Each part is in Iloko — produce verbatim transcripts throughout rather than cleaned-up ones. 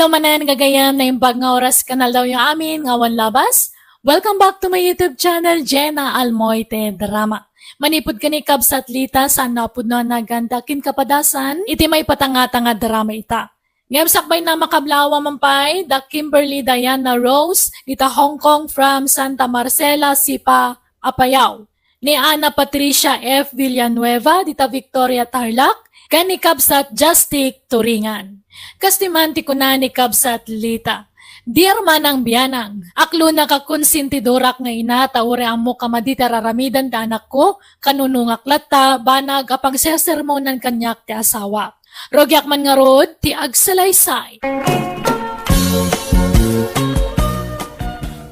Manen gagayam, naimbag nga oras kan aldawyo amin nga awan labas. Welcome back to my YouTube channel, Jenna Almoite Drama. Manipud ken ni Kabsat Lita, saan a pudno a nagan ti akin kapadasan iti maipatangatanga drama ita. Ngem sakbay na, makablawa man pay da Kimberly Diana Rose, dita Hong Kong from Santa Marcela, Sipa, Apayao. Ni Ana Patricia F. Villanueva, dita Victoria, Tarlac, ken ni Kabsat Justic Turingan. Kas ti man ti kuna ni Kabsat Lita, "Dear manang bianang, aklona ka konsintidorak nga ina, ta uray ammok a madi ti ar-aramiden ti anakko, kanunongak latta, banag a pangsersermonan kaniak ti asawa. Rugiak man ngarud ti agsalaysay."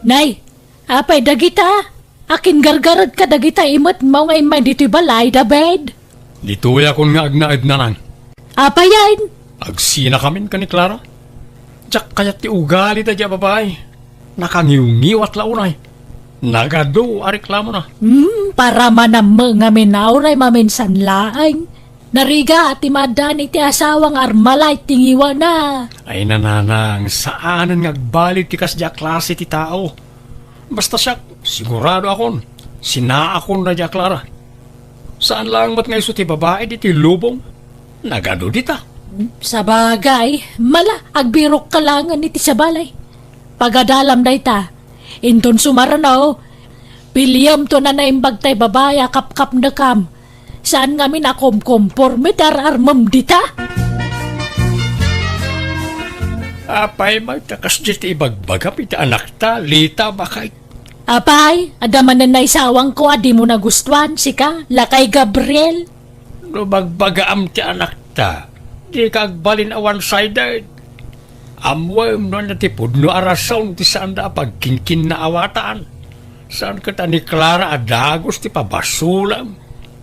Nay, apay dagita? Akin gargared ka dagita imet mo nga immay ditoy balay, David? Ditoyakon nga agnaed, nanang. Apayen? Agsinakamin ken ni Clara. Diak kayat ti ugali daydi a babai. Nakangiwngiwat la unay. Nagadu a reklamona. Hmm, para manammo ngamin a uray maminsan laeng. Narigat ti maaddaan iti asawa nga armalay ti ngiwana. Ay, nanang, saanen nga agbalin ti kasdi a klase ti tao. Basta siak, sigurado akon, sinaakon daydi a Clara. Saan laeng met nga isu ti babai ditoy lubong. Nagadu dita. Sabagay, mala, agbirok ka laengen iti sabali. Pagadalam dayta. Inton sumarno, piliyemto na naimbag tay babai a kapkapnekam. Saan ngamin a kumkumporme ti ar-armem dita? Apay, mayta kasdi ti ibagbagam iti anakta, Lita, bakay? Apay, adda manen naisawangko a dimo nagustuan, sika, lakay Gabriel? No bagbagaam ti anakta, dika agbalin a one-sided. Ammoem no ania ti pudno a rason ti saanda a pagkinkinnaawatan. Saan ket a ni Clara a dagus ti pabasolem?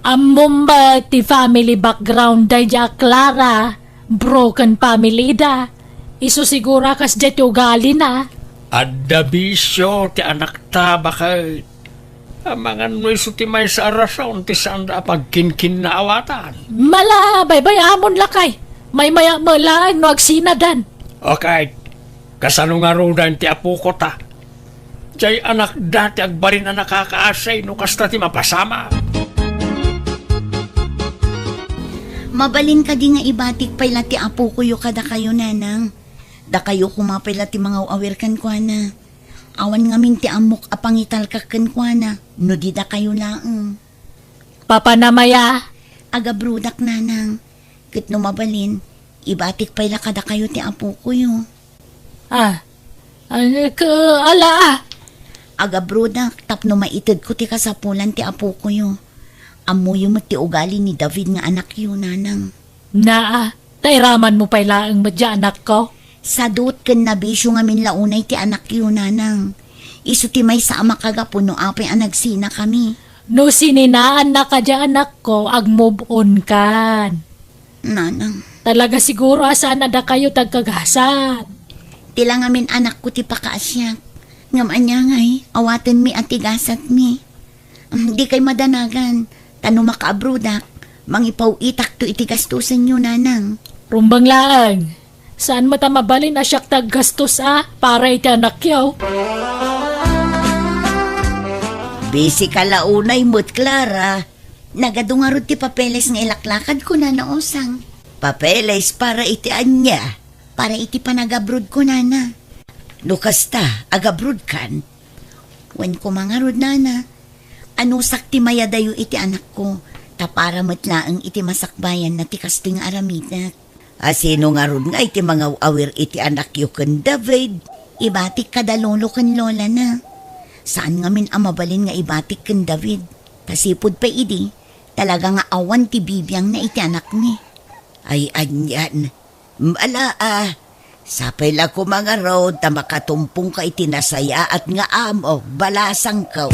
Ammom ba ti family background daydi a Clara? Broken family da. Isu siguro a kasdiay ti ugalina. Adda bisio ti anakta, baket. Amangan no isu ti maysa a rason ti saanda a pagkinkinnaawatan. Mala, baybay-amon lakay. Maymaya met laeng no agsinadan. Okay. Kasano ngaruden ti apoko ta? Diay anakda ti agbalin a nakakaasi no kasta ti mapasamak. Mabalin kadi nga ibatik pay la ti apokoyo kadakayo, nanang? Dakayo koma pay la ti mangaw-awir kenkuana. Awan ngamin ti ammok a pangitalkak kenkuana no di dakayo laeng. Papanam aya? Agabrodak, nanang. Ket no mabalin, ibatik pay la kadakayo ti apokoyo. Ah, ah, ka-, ala, ah. Agabrodak tapno maitedko ti kasapulan ti apokoyo. Ammoyo met ti ugali ni David nga anakyo, nanang. Naa, ta iramanmo pay laeng met diay anakko. Sadut ken nabisio ngamin la unay ti anakyo, nanang. Isu ti maysa a makagapu no apay a nagsinakami. No sininaannaka diay anakko, ag-move on kan. Nanang. Talaga siguro a saan a dakayo ti agkagasat. Ti la ngamin anakko ti pakaasiak. Ngem ania ngay, awatenmi a ti gasatmi. Dikay madanagan, ta no makaabrodak, mangipaw-itakto iti gastosenyo, nanang. Rumbeng laeng. Saan met a mabalin a siak ti aggastos a para iti anakyo? Busy ka la unay met, Clara. Nagadu ngarud ti papeles nga ilaklakadko, Nana Osang. Papeles para iti ania? Para iti panagabrodko, nana. No kasta, agabrodkan? Wen koma ngarud, nana. Anusak ti mayadayo iti anakko, ta para met laeng iti masakbayanna ti kastoy nga aramidek. A sino ngarud nga iti mangaw-awir iti anakyo ken David? Ibatik kada lolo ken lolana. Saan ngamin a mabalin nga ibatik ken David. Ta sipud pay idi, talaga nga awan ti bibiangna iti anakmi. Ay, anian. Ala, a. Sapay la koma ngarud ta makatumpongka iti nasayaat nga amok, balasangko.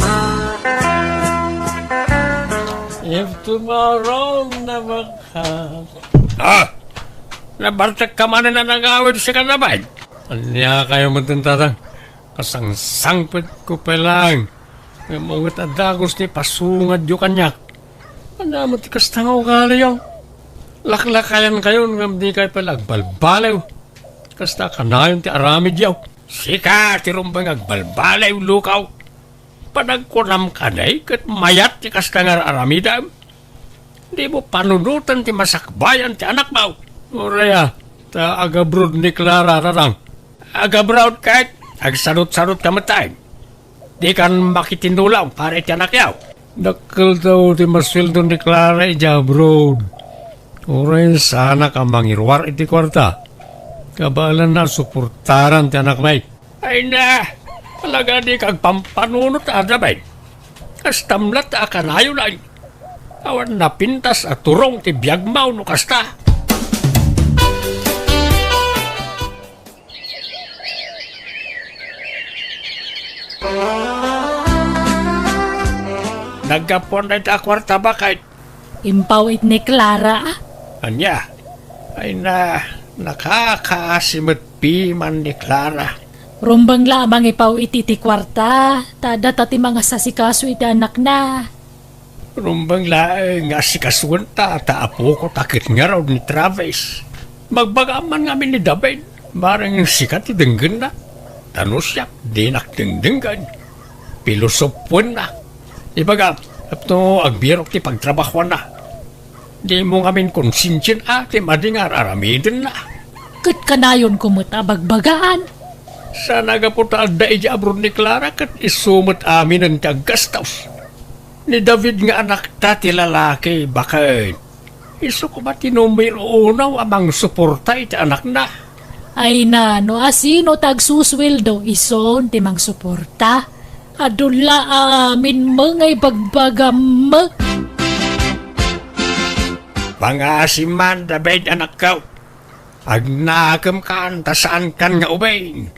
If tomorrow never comes. Ah! Nabartek ka manen a nangawid, sika, David? Ania kayo met, tatang? Kasangsangpetko pay laeng. Ngem unget a dagus ti pasungadyo kaniak. Ania met ti kasta nga ugaliyo? Laklakayankayon ngem dikay pay la agbalbaliw. Kasta kanayon ti aramidyo. Sika ti rumbeng agbalbaliw, lukaw. Panagkunam kadi ket mayat ti kasta nga aramidem. Dimo panunoten ti masakbayan ti anakmo. Uray a, ta agabroad ni Clara, Tatang. Agabroad ket agsadutsadutka met taen. Dikan makitinulong para iti anakyo. Dakkel daw ti masueldo ni Clara idiay abroad. Uray saanak a mangiruar iti kuarta. Kabaelanna a suportaran ti anakmi. Ay na, talaga dika agpampanunot a, David. Kastam latta a kanayon. Awan napintas a turong ti biagmo no kasta. Naggapuan dayta a kuarta, baket. Impaw-it ni Clara. Ania? Ay na, nakakaasi met piman ni Clara. Rumbeng la a mangipaw-it iti kuarta, ta adda ti mangasasikaso iti anakna. Rumbeng laeng nga asikasuenta ta apoko ta ket ngarud ni Travis. Magbagaam man ngamin ni David, bareng sika ti denggenna. Ta no siak, dinak dengdenggen. Pilosopoenna. Ibagam, tapno agbirok ti pagtrabahoanna. Dimo ngamin konsensiana ti madi nga ar-aramidenna. Ket kanayonko met a bagbagaan. Saan a gapu ta adda idiay abroad ni Clara ket isu met aminen ti aggastos. Ni David nga anakta ti lalaki, baket. Isu koma ti numero uno a mangsuporta iti anakna. Ay na, no asino ti agsusueldo, isun ti mangsuporta. Adu la amin met nga ibagbagam. Pangaasim man, David, anakko. Agnakemkan ta saankan nga ubing.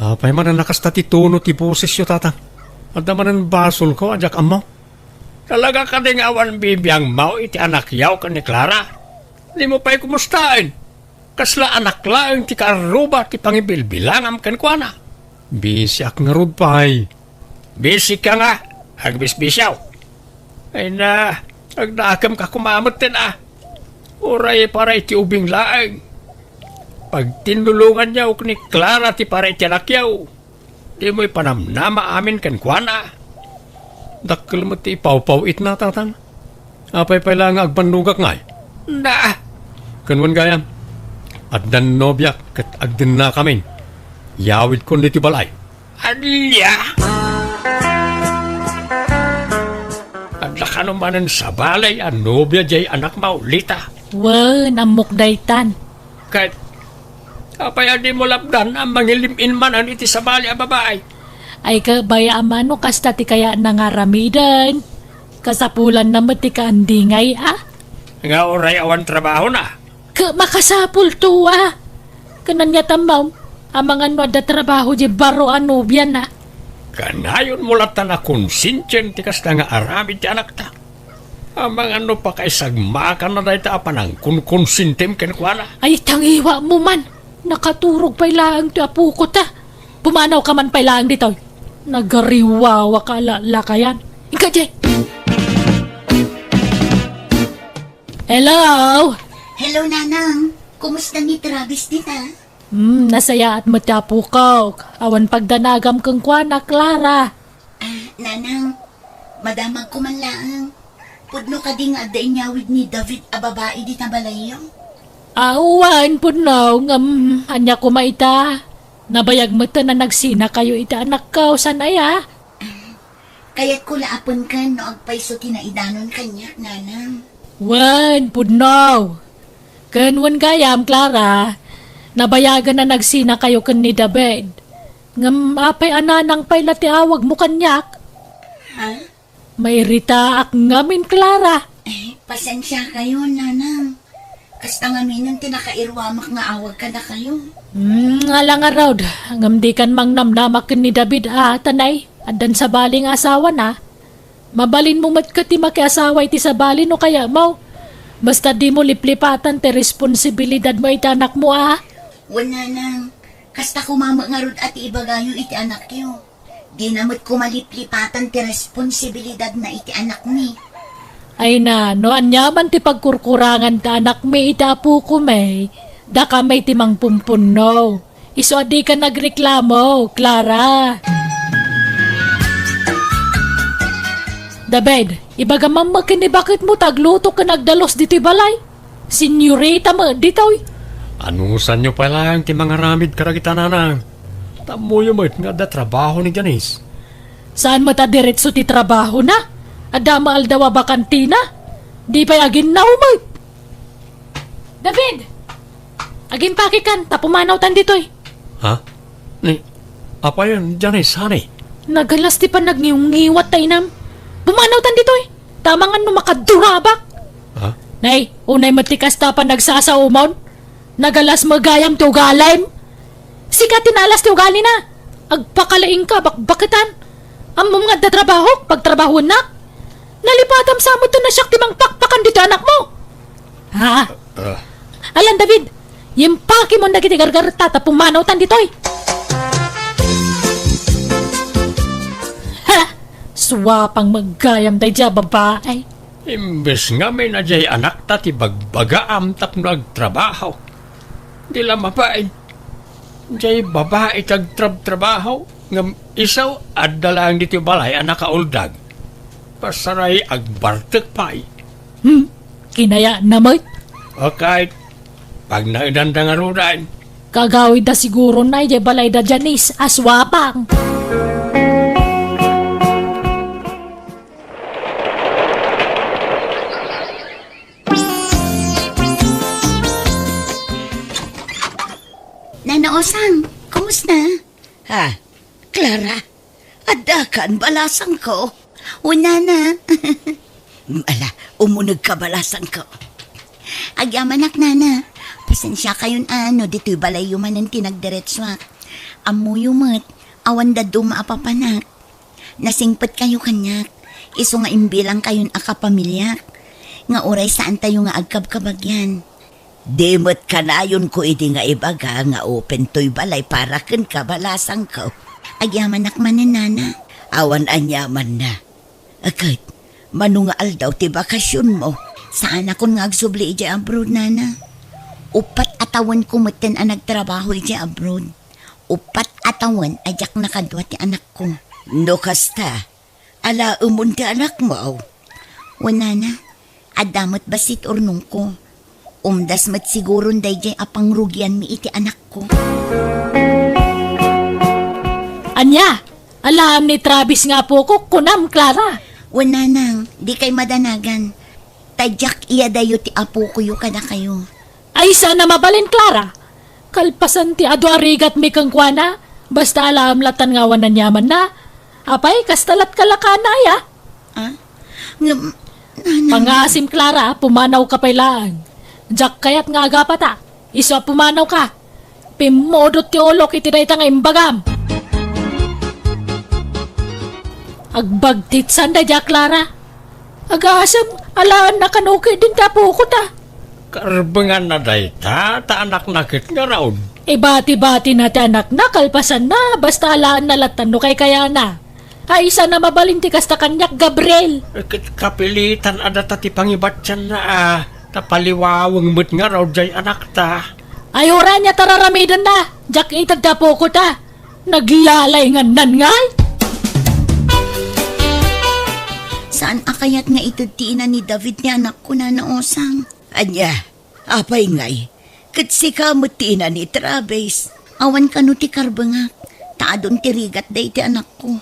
Apay man a nakasta ti tono ti bosesyo, Tatang? Adda manen basolko a diak ammo. Talaga kadi nga awan bibiangmo iti anakyo ken ni Clara? Dimo pay kumustaen? Kasla anak laeng ti kaarruba ti pangibilbilangam kenkuana. Bisiak ngarud pay. Bisika nga, agbisbisiaw. Ay na, agnakemka koma metten a. Uray para iti ubing laeng. Pagtinnulonganyo ken ni Clara ti para iti anakyo. Dimo ipanamnama amin kenkuana. Dakkel met ti ipawpaw-itna, Tatang. Apay pay la nga agbannogak ngay? Na! Ken wen gayam, addan nobiak ket agdennakamin. Yawidkon ditoy balay. Ania? Adda kano manen sabali a nobia diay anakmo, Lita? Wen, ammok daytan. Ket, apay a dimo lapdan a mangilim-in manen iti sabali a babai? Ay, kabay a mano kasta ti kayatna nga aramiden. Kasapulanna met ti kaandingay a. Nga uray awan trabahona? Ket makasapulto a. Ket ania ti ammom, amangan no adda trabaho diay baro a nobiana? Kanayonmo latta a konsensiaen ti kasta nga aramid ti anakta. Amangan no pakaisagmakanna dayta a panangkonkonsentim kenkuana. Ay, tangiwamo man. Nakaturog pay laeng ti apoko ta. Pumanawka man pay laeng ditoy. Nagariwawaka a lalakayan. Inka, Jay. Hello? Hello, Nanang. Kumusta ni Travis dita? Hmm, nasayaat met ti apokok. Awan pagdanagam kenkuana, Clara. Ah, Nanang, madamagko man laeng. Pudno kadi nga adda inyawid ni David a babai dita balayyo? Awan, pudno, ngem ania koma ita? Nabayag met a nagsinakayo iti anakko, saan aya? Kayatko la a penken no agpayso ti naidanon kaniak, Nanang. Wen, pudno. Ken wen gayam, Clara, nabayagen a nagsinakayo ken ni David. Ngem apay a Nanang pay la ti awagmo kaniak? Ha? Mairitaak ngamin, Clara. Eh, pasensiakayo, Nanang. Kasta ngaminen ti nakairuamak nga awag kadakayo. Hmm, ala ngarud, ngem dikan mangnamnama ken ni David a, tanay, addan sabali nga asawana. Mabalinmo met ket ti makiasawa iti sabali no kayatmo. Basta dimo liplipatan ti responsibilidadmo iti anakmo a. Wen, Nanang, kasta koma met ngarud a ti ibagayo iti anakyo. Dina met koma liplipatan ti responsibilidadna iti anakmi. Ay na, no aniaman ti pagkurkurangan ti anakmi iti apokon, Daka met ti mangpumpunno. Isu a dika nagreklamo, Clara. David, ibagam man ken ni baketmo ta agluto ken agdalus ditoy balay. Senyorita met ditoy. Anusanyo pay laeng ti mangaramid kadagita, nanang? Ta ammoyo met nga adda trabaho ni Janice. Saan met a diretso ti trabahona? Adda met aldaw a bakantina? Di pay aginnaw met. David! Agimpakekan, ta pumanawtan ditoy. Ha? Ni, apayen, Janice, honey? Nagalas ti panagngiwngiwat ta inam. Pumanawtan ditoy. Ta amangan no makadurabak. Ha? Nay, unay met ti kasta panagsasaomon. Nagalas met gayam ti ugalim. Sika ti naalas ti ugalina. Agpakalaingka, bakbaketan. Ammom nga adda trabahok, pagtrabahoennak. Nalipatam sa met no siak ti mangpakpakan ditoy anakmo. Ha? Ah. Alan, David, impakemon dagiti gargaretta ta pumanawtan ditoy. Ha? Suapang met gayam daydiay a babai. Imbes ngamin a diay anakta ti bagbagaam tapno agtrabaho. Di la mabain. Diay babai ti agtrabtrabaho, ngem isu adda laeng ditoy balay a nakauldag. Pasaray agbartek pay. Hmm, kinayatna met. Okay. Pagnaedanda ngaruden. Kagawidda siguro na idiay balayda Janice a suapang. Nana Osang, kumusta? Ha? Clara? Addakan, balasangko. O, nana. Ala, umunegka, balasangko. Agyamanak, nana. Pasensiakayon a no ditoy balayyo manen ti nagdiretsuak. Ammoyo met, awan dadduma a papanak. Nasingpetkayo kaniak. Isu nga imbilangkayon a kapamiliak. Nga uray saantayo nga agkabkabagian. Di met kanayonko idi nga ibaga nga open toy balay para kenka, balasangko. Agyamanak manen, nana. Awan aniamanna. Ket, mano nga aldaw ti bakasionmo? Saanakon nga agsubli idiay abroad, nana. Uppat a tawenko metten a nagtrabaho idiay abroad. Uppat a tawen a diak nakadua ti anakko. No kasta, alaemon ti anakmo? Wen, nana, adda met bassit urnongko. Umdas met siguron daydiay a pangrugianmi iti anakko. Ania? Alaem ni Travis nga apoko, kunam, Clara? Wen, nanang, dikay madanagan. Ta diak iyadayo ti apokoyo kadakayo. Ay, saan a mabalin, Clara. Kalpasan ti adu a rigatmi kenkuana, basta alaem lattan nga awan aniamanna. Apay, kasta lat kalakana, aya? Ah? Ngem, nanang. Pangaasim, Clara, pumanawka pay laeng. Diak kayat nga agapata. Isu a pumanawka. Pimmudot ti ulok iti dayta nga imbagam. Agbagtit sanda dia, Clara. Agasem, alaenna kano ketdin ti apoko ta. Karbenganna dayta, ta anakna ket ngarud. Ibati-batina ti anakna, kalpasanna, basta alaenna lattan no kaykayana. Ay, saan a mabalin ti kasta kaniak, Gabriel. Ket kapilitan a data ti pangibatianna, a, ta paliwaweng met ngarud diay anakta. Ay, uray ania ta raramidenna, diak ited ti apoko ta. Naglalaingannan ngay? Saan a kayat nga ited ti ina ni David ti anakko, Nana Osang? Ania? Apay ngay? Ket sika met ti ina ni Travis. Awan kano ti karbengak, ta adun ti rigat daydi anakko.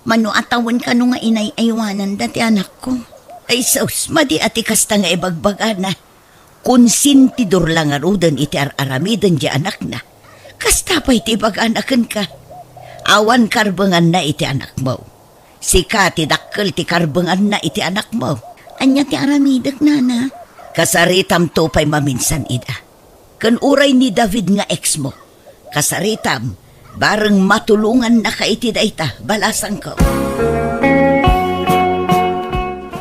Mano a tawen kano nga inay-aywananda ti anakko. Ay sus, madi a ti kasta nga ibagbagana. Konsentidor la ngaruden iti ar-aramiden ti anakna. Kasta pay ti ibagana kenka. Awan karbenganna iti anakmo. Sika ti dakkel ti karbenganna iti anakmo. Ania ti aramidek, nana? Kasaritamto pay maminsan ida. Ken uray ni David nga exmo. Kasaritam, bareng matulongannaka iti dayta, balasangko.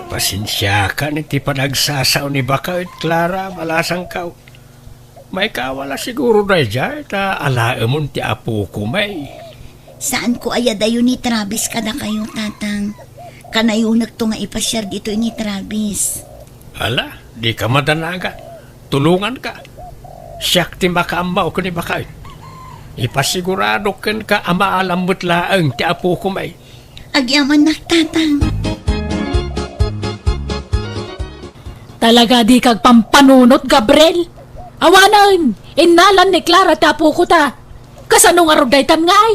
Pasensiakan iti panagsasao ni baket, Clara, balasangko. Maikawala siguro daydiay, ta alaemon ti apoko, may. Saanko a iyadayo ni Travis kadakayo, Tatang. Kanayonekto nga ipasiar ditoy ni Travis. Ala, dika madanagan. Tulonganka. Siak ti makaammo ken ni baket. Ipasigurado kenka a maalam met laeng ti apoko, may. Agyamannak, Tatang. Talaga dika agpampanunot, Gabriel. Awanen, innalan ni Clara ti apoko ta. Kasano ngarud daytan ngay?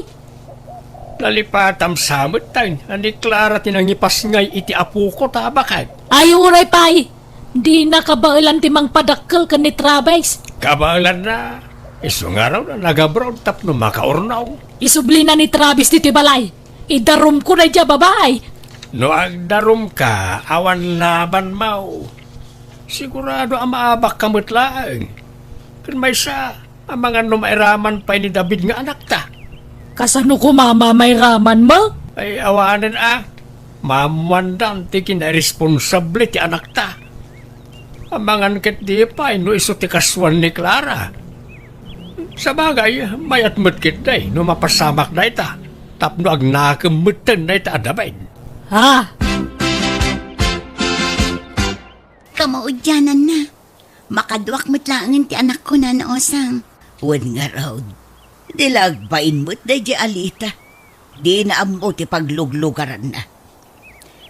Nalipatam sa met, tay, a ni Clara ti nangipasngay iti apoko ta, baket. Ay, uray pay. Dina kabaelan ti mangpadakkel ken ni Travis. Kabaelanna. Isu ngarud a nag-abroad tapno makaurnaw. Isublina ni Travis ditoy balay. Idarumko daydiay a babai. No agdarumka, awan labanmo. Sigurado a maabakka met laeng. Ken maysa, amangan no mairaman pay ni David nga anakta. Kasano koma a mairamanmo? Ay, awanen a. Maammoandan ti kinairesponsable ti anakta. Amangan ketdi pay no isu ti kasuan ni Clara. Sabagay, mayat met ketdi no mapasamak dayta, tapno agnakem metten dayta a David. Ha? Kamaudiananna, makaduak met laengen ti anakko, Nana Osang. Wen ngarud, di la agbain met daydiay a Lita. Dina ammo ti pagluglugaranna.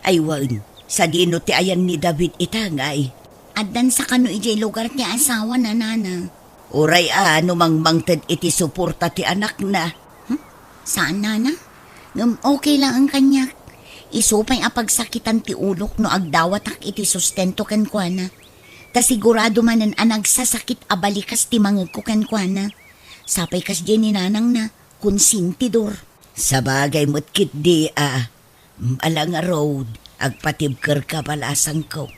Ay wen, sadino ti ayan ni David ita, ngay? Addan sa kano idiay lugar ti asawana, Nana. Uray a no mangmangted iti suporta ti anakna. Hmm? Saan, Nana? Ngem okay laeng kaniak. Isu pay a pagsakitan ti ulok no agdawatak iti sustento kenkuana. Ta sigurado manen a nagsasakit a balikas ti mangegko kenkuana. Sapay kasdiay ni nanangna, konsentidor. Sabagay met ketdi a, ala ngarud, agpatibkerka, balasangko.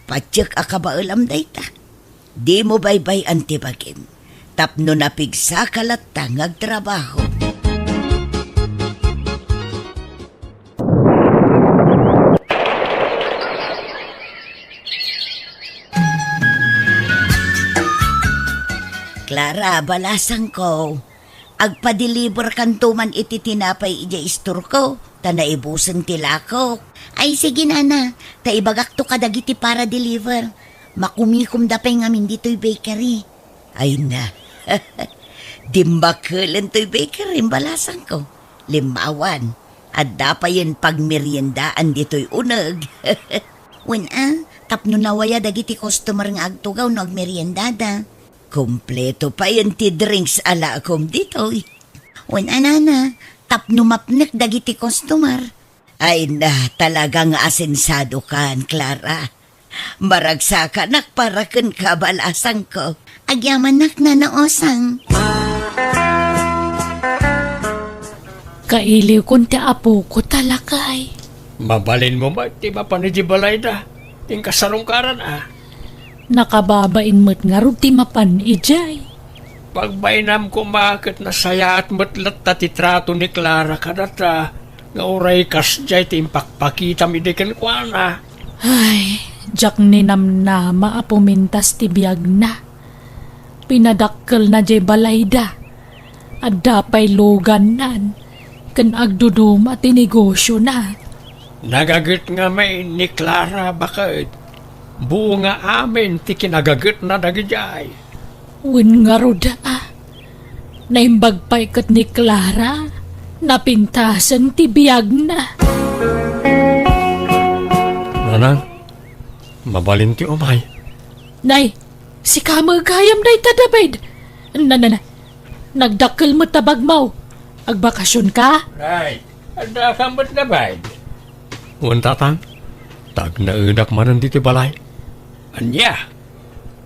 Patiek a kabaelam dayta. Dimo baybay-an ti bagim, tapno napigsaka latta nga agtrabaho. Clara, balasangko, agpadeliverkanto man iti tinapay idiay istorko, ta naibusen ti lakok. Ay, sige, Nana, ta ibagakto kadagiti para-deliver. Makumikomda pay ngamin ditoy bakery. Ay na, dimmakelen toy bakery, balasangko. Limmawan, adda payen pagmeriendaan ditoy uneg. Wen a, tapno nawaya dagiti customer nga agtugaw no agmeriendada. Kompleto payen ti drinks a lakom ditoy. Wen a, Nana, tapno mapnek dagiti customer. Ay na, talaga nga asensadokan, Clara. Maragsakanak para kenka, balasangko. Agyamanak, Nana Osang. Kailiwkon ti apoko ta, lakay. Mabalinmo met ti mapan idiay balayda. Inka sarungkaran a. Nakababain met ngarud ti mapan idiay. Pagbainam koma ket nasayaat met latta ti trato ni Clara kadata nga uray kasdiay ti impakpakitam idi kenkuana. Ay, diak ninamnama a pumintas ti biagna. Pinadakkelna diay balayda. Adda pay lugannan ken agduduma ti negosiona. Nagaget ngamin ni Clara baket. Bunga amin ti kinagagetna dagidiay. Wen ngarud a, naimbag pay ket ni Clara, napintasen ti biagna. Nanang, mabalin ti umay. Nay, sika met gayam dayta, David. Na, na, na. Nagdakkel met ta bagmo. Agbakasionka? Nay, adda ka met, David? Wen, Tatang. Ta agnaedak manen ditoy balay. Ania?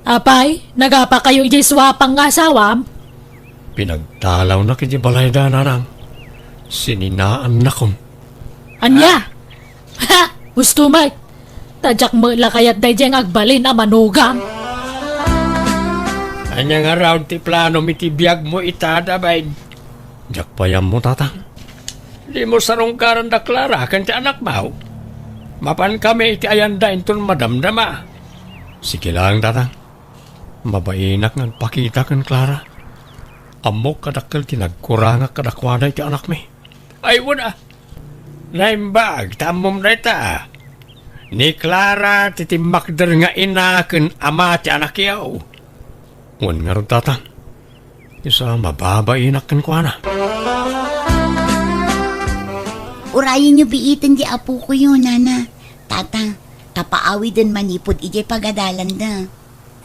Apay, nagapakayo idiay suapang nga asawam? Pinagtalawnak idiay balayda, Nanang. Sininaannakom. Ania? Ha? Husto met. Ta diak met la kayat daydiay nga agbalin a manugam. Ania ngarud ti planom iti biagmo ita, David? Diak pay ammo, Tatang. Dimo sarungkaran da Clara ken ti anakmo. Mapankami iti ayanda inton madamdama. Sige laeng, Tatang. Mabainak nga agpakita ken Clara. Ammok a dakkel ti nagkurangak kadakuada iti anakmi. Ay, wen a. Naimbag ta ammom dayta. Ni Clara ti timmakder nga ina ken ama ti anakyo. Wen ngarud, Tata. Isu a mababainak kenkuana. Urayenyo biiten ti apokoyo, Nana. Tata, ta paawiden manipud idiay pagadalanda.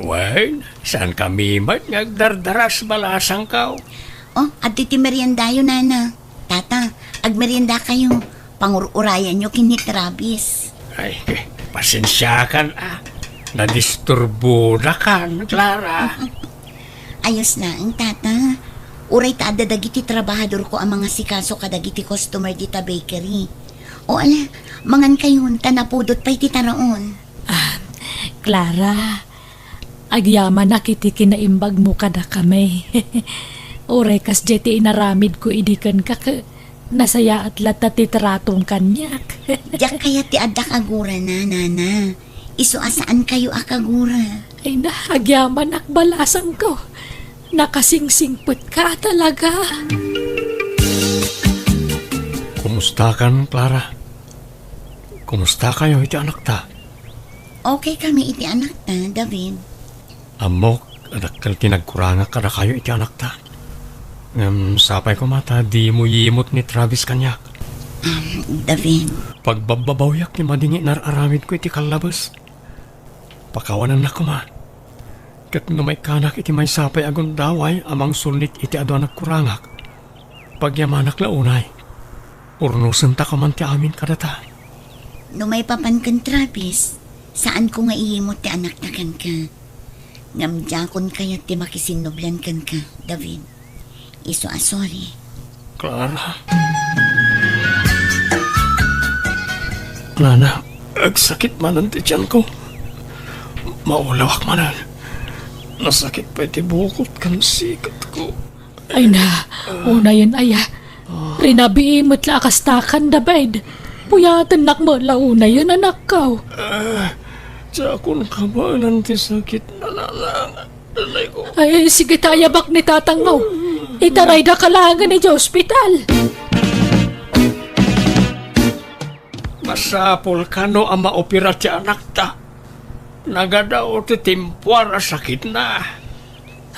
Wen, saankami met nga agdardaras, balasangko. Oh, adtoy ti meriendayo, Nana. Tata, agmeriendakayo. Pangur-urayanyo ken ni Travis. Ay, pasensiakan, a. Nadisturbodakan, Clara. Ayos laeng, Tata. Uray ta adda dagiti trabahadorko a mangasikaso kadagiti customer dita bakery. O ala, mangankayon ta napudot pay ti taraon. Ah, Clara, agyamanak iti kinaimbagmo kadakami. Uray kasdiay ti inaramidko idi kenka, ket nasayaat latta ti tratom kaniak. Diak kayat ti adda kagurana, Nana. Isu a saankayo a kagura. Ay na, agyamanak, balasangko. Nakasingsingpetka talaga. Kumustakan, Clara? Kumustakayo iti anakta? Okay kami iti anakta, David. Ammok a dakkel ti nagkurangak kadakayo iti anakta. Ngem sapay koma ta dimo yimut ni Travis kaniak. Um, David. Pagbabbabawiak ti madi nga inar-aramidko iti kallabes. Pakawanennak koma. Ket no maikkanak iti maysa pay a gundaway a mangsulnit iti adu a nagkurangak, pagyamanak la unay. Urnosenta koman ti amin kadata. No maipapan ken Travis, saanko nga iyimut ti anakta kenka. Ngem diakon kayat ti makisinnublian kenka, David. Isu a sorry. Clara. Nana, agsakit manen ti tianko. Maulawak manen. Nasakit pay ti bukot ken siketko. Ay na, unayen aya. Rinabii met la a kastakan, David. Puyatennak met la unayen, anakko. Ah, diakon kabaelan ti sakit, nanang. Ay, sige ta, ayabak ni tatangmo. Itaraydaka laengen idiay ospital. Masapul kano a maopera ti anakta. Nagadaw ti timpuar a sakitna.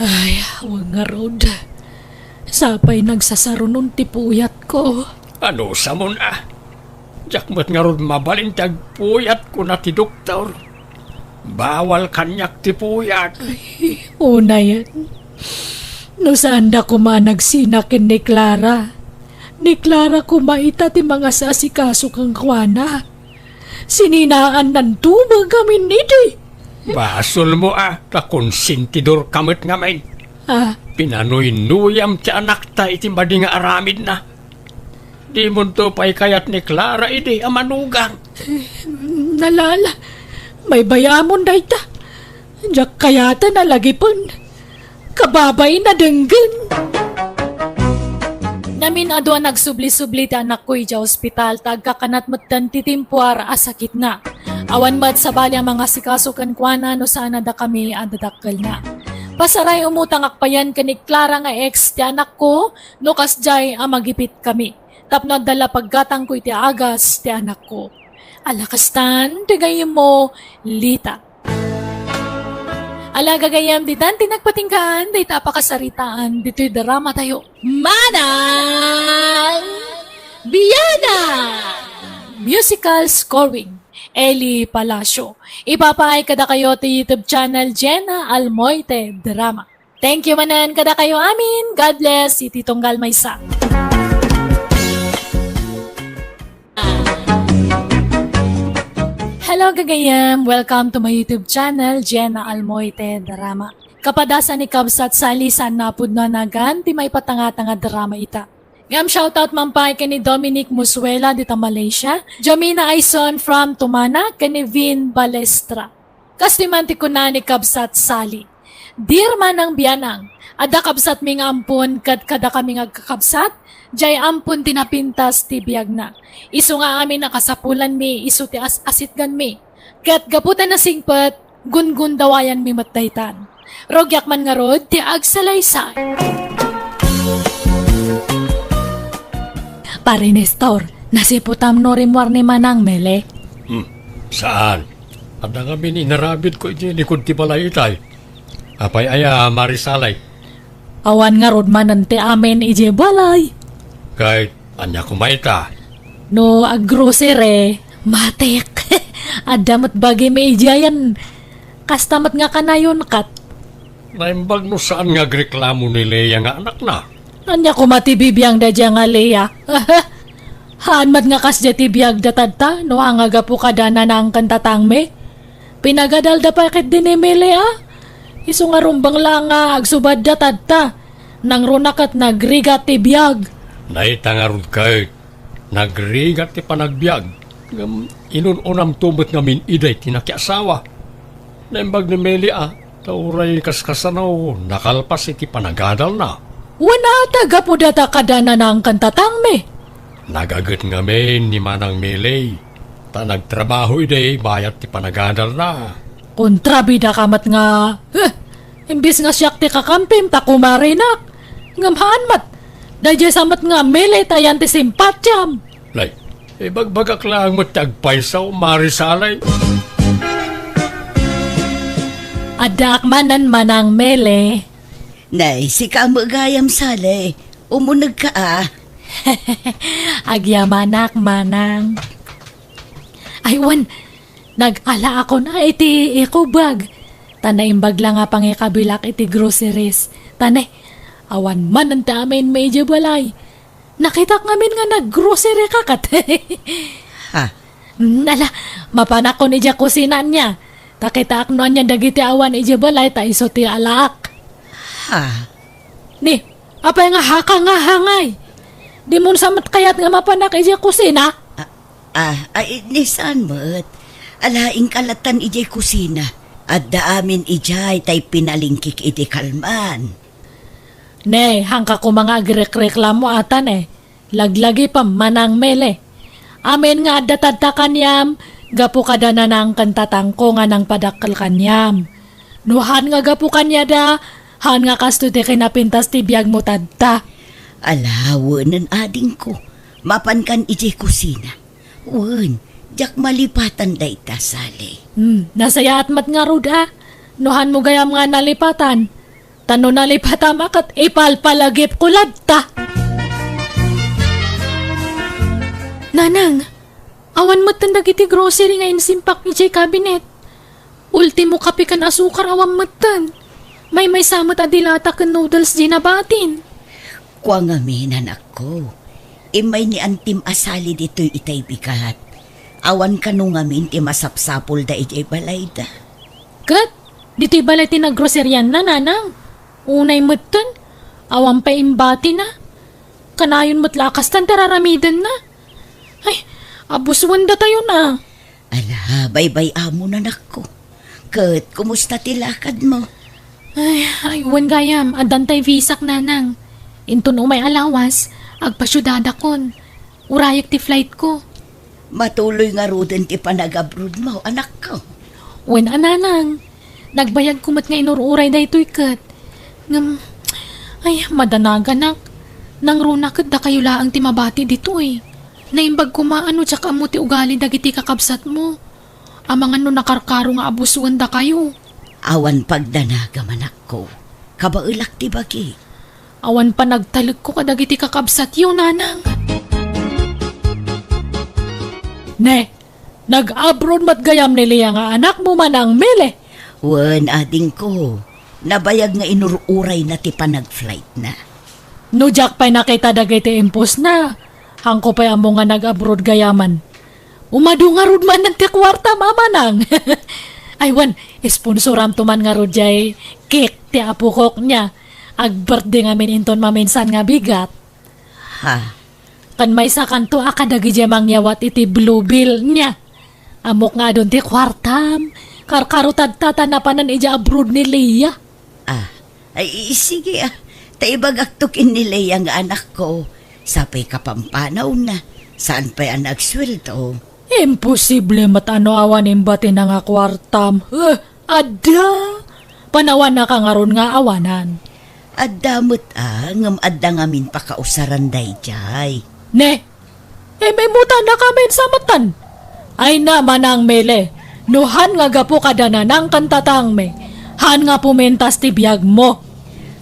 Ay, awan ngarud. Sapay nagsasarunon ti puyatko. Anusamon a? Diak met ngarud mabalin ti agpuyat, kuna ti doktor. Bawal kaniak ti puyat. Ay, unayen. No saanda koma a nagsina ken ni Clara. Ni Clara koma ita ti mangasasikaso kenkuana. Sininaannanto met ngamin idi. Basolmo a, ta konsentidorka met ngamin. Ah. Pinanuynuyam ti anakta iti madi nga aramidna. Dimonto pay kayat ni Clara idi a manugang. Nalala, maybayamon dayta. Diak kayaten a lagipen. Kababain a denggen. Namin-adu a nagsubli-subli ti anakko idiay ospital ta agkakanat metten ti timpuar a sakitna. Awan met sabali a mangasikaso kenkuana no saan a dakami a dadakkelna. Pasaray, umutangak payen ken ni Clara nga ex ti anakko no kasdiay a magipitkami tapno adda la paggatangko iti agas ti anakko. Ala kastan ti gayyemmo, Lita. Ala gagayyem, ditan ti nagpatinggaan dayta a pakasaritaan ditoy dramatayo. Manang Biana! Musical scoring, Eli Palacio. Ipapaay kadakayo ti YouTube channel Jenna Almoite Drama. Thank you manen kadakayo amin. God bless iti tunggal maysa. Hello, gagayyem. Welcome to my YouTube channel, Jenna Almoite Drama. Kapadasan ni Kabsat Sally, saan a pudno a nagan ti maipatangatang a drama ita. Ngem shoutout man pay ken ni Dominic Musuela dita Malaysia, Jamina Aison from Tumana, ken ni Vin Balestra. Kastoy man ti kuna ni Kabsat Sally, "Dear Manang Bianang, adda kabsatmi nga ampon ket kadakami nga agkakabsat, jay ampon ti napintas ti biagna. Isu nga amin a kasapulanmi isu ti as-asitganmi. Ket gapu ta nasingpet, gungundawayanmi met daytan. Rugiak man ngarud ti agsalaysay." Pare Nestor, nasiputam no rimmuar ni Manang Mele? Hmm, saan? Adda ngamin inaramidko idiay likod ti balay itay. Apay aya, Marisalay? Awan ngarud manen ti amin idiay balay. Ket ania koma ita? No aggrocery, matik. Adda met bagim idiayen. Kasta met nga kanayon ket. Naimbag no saan nga agreklamo ni Lea nga anakna. Ania koma ti bibiangda dia nga Lea? Haan met nga kasdiay ti biagda tatta, no haan nga gapu kada Nanang ken Tatangmi. Pinagadalda pay ketdi ni Mele, a? Isu nga rumbeng la nga agsubadda tatta. Nangruna ket nagrigat ti biag. Dayta ngarud ket nagrigat ti panagbiag. Ngem inun-unamto met ngamin idiay ti nakiasawa. Naimbag ni Mele, a, ta uray kaskasano, nakalpas iti panagadalna. Wen a, ta gapu data kada Nanang ken Tatangmi. Nagaget ngamin ni Manang Mele, ta nagtrabaho idi bayat ti panagadalna. Kontrabidaka met nga, huh, imbes nga siak ti kakampim ta kumarinak. Ngem haan met, daydiay sa met nga Mele ta ayan ti simpatiam. Nay, ibagbagak laeng met ti agpayso, Marisalay. Addaak manen, Manang Mele. Nay, sika met gayam, Sale. Umunegka, a. Agyamanak, Manang. Ay, wen, nag-alaakon a iti ikubag. Ta naimbag la nga pangikabilak iti groceries. Ta ne, awan manen ti amin idiay balay. Nakitak ngamin nga naggrocery ka ket. Ha? Mm, ala, mapanakon idiay kusina ania. Ta kitaak no ania dagiti awan idiay balay ta isu ti alaak. Ha? Ni, apay nga haka nga hangay? Dimon sa met kayat nga mapanak idiay kusina? Ah, ah, ay, ni saan met? Ala, inka lattan idiay kusina. Adda amin idiay tay pinalingkik iti kalman. Ne, hangka koma nga agrekreklamo ata ne. Laglagipem, Manang Mele. Amin nga adda tadta kaniam, gapu kada Nanang ken Tatangko nga nangpadakkel kaniam. No haan nga gapu kaniada, haan nga kastoy ti kinapintas ti biagmo tadta. Ala, wenen adingko. Mapankan idiay kusina. Wen, diak malipatan dayta, Sale. Hmm, nasayaat met ngarud a. No haanmo gayam nga nalipatan. Ta no nalipatam a ket ipalpalagipko latta. Nanang, awan metten dagiti grocery nga insimpak idiay cabinet. Ultimo kape ken asukar awan metten. Maymaysa met a dilata ken noodles diay nabatin. Kua ngamin, anakko. Immay ni antim a Sale ditoy itay bigat. Awan kano ngamin ti masapsapulda idiay balayda. Ket, ditoy balay ti naggroserianna, Nanang. Unay metten, awan pay imbatina. Kanayon met la a kastan ti raramidenna. Ay, abusuen datayon a. Ala, baybay-amon, anakko. Ket, kumusta ti lakadmo? Ay, ay, wen gayam, addan tay visak, Nanang. Inton umay a lawas, agpasiudadakon. Urayek ti flightko. Matuloy ngaruden ti panagabrodmo, anakko. Wen a, Nanang. Nagbayagko met nga inur-uray daytoy ket. Ngem, ay, madanaganak. Nangruna ket dakayo laeng ti mabati ditoy. Naimbag koma a no diak ammo ti ugali dagiti kakabsatmo. Amangan no nakarkaro nga abusuen dakayo. Awan pagdanagam, anakko. Kabaelak ti bagi. Awan panagtalekko kadagiti kakabsatyo, Nanang. Ne, nag-abroad met gayam ni Lea nga anakmo, Manang Mele? Wen, adingko. Nabayag nga inur-urayna ti panag-flightna. No diak pay nakita dagiti impostna, haanko pay ammo nga nag-abroad gayaman. Umadu ngarud manen ti kuartam, Manang. Ay, wen, sponsoramto man ngarud diay cake ti apokok nia. Ag-birthday ngamin inton maminsan nga bigat. Ha? Ken maysakanto a kadagiti mangyawat iti Blue Bill nia. Ammok nga adun ti kuartam. Karkaro tadta ta napanan idiay abroad ni Lea. Ah, ay, i-, sige, ah. Ta ibagakto ken ni Lea nga anakko. Sapay kapampanawna. Saan pay a nagsueldo? Imposible met a no awan imbatina nga kuartam. Eh, adda! Panawannaka ngarud nga awanan. Adda met a, ngem adda ngamin pakausaran daydiay. Ne, imimutannakamin sa metten. Ay na, Manang Mele, no han nga gapu kada Nanang ken Tatangmi, Haan nga pumentas ti biagmo.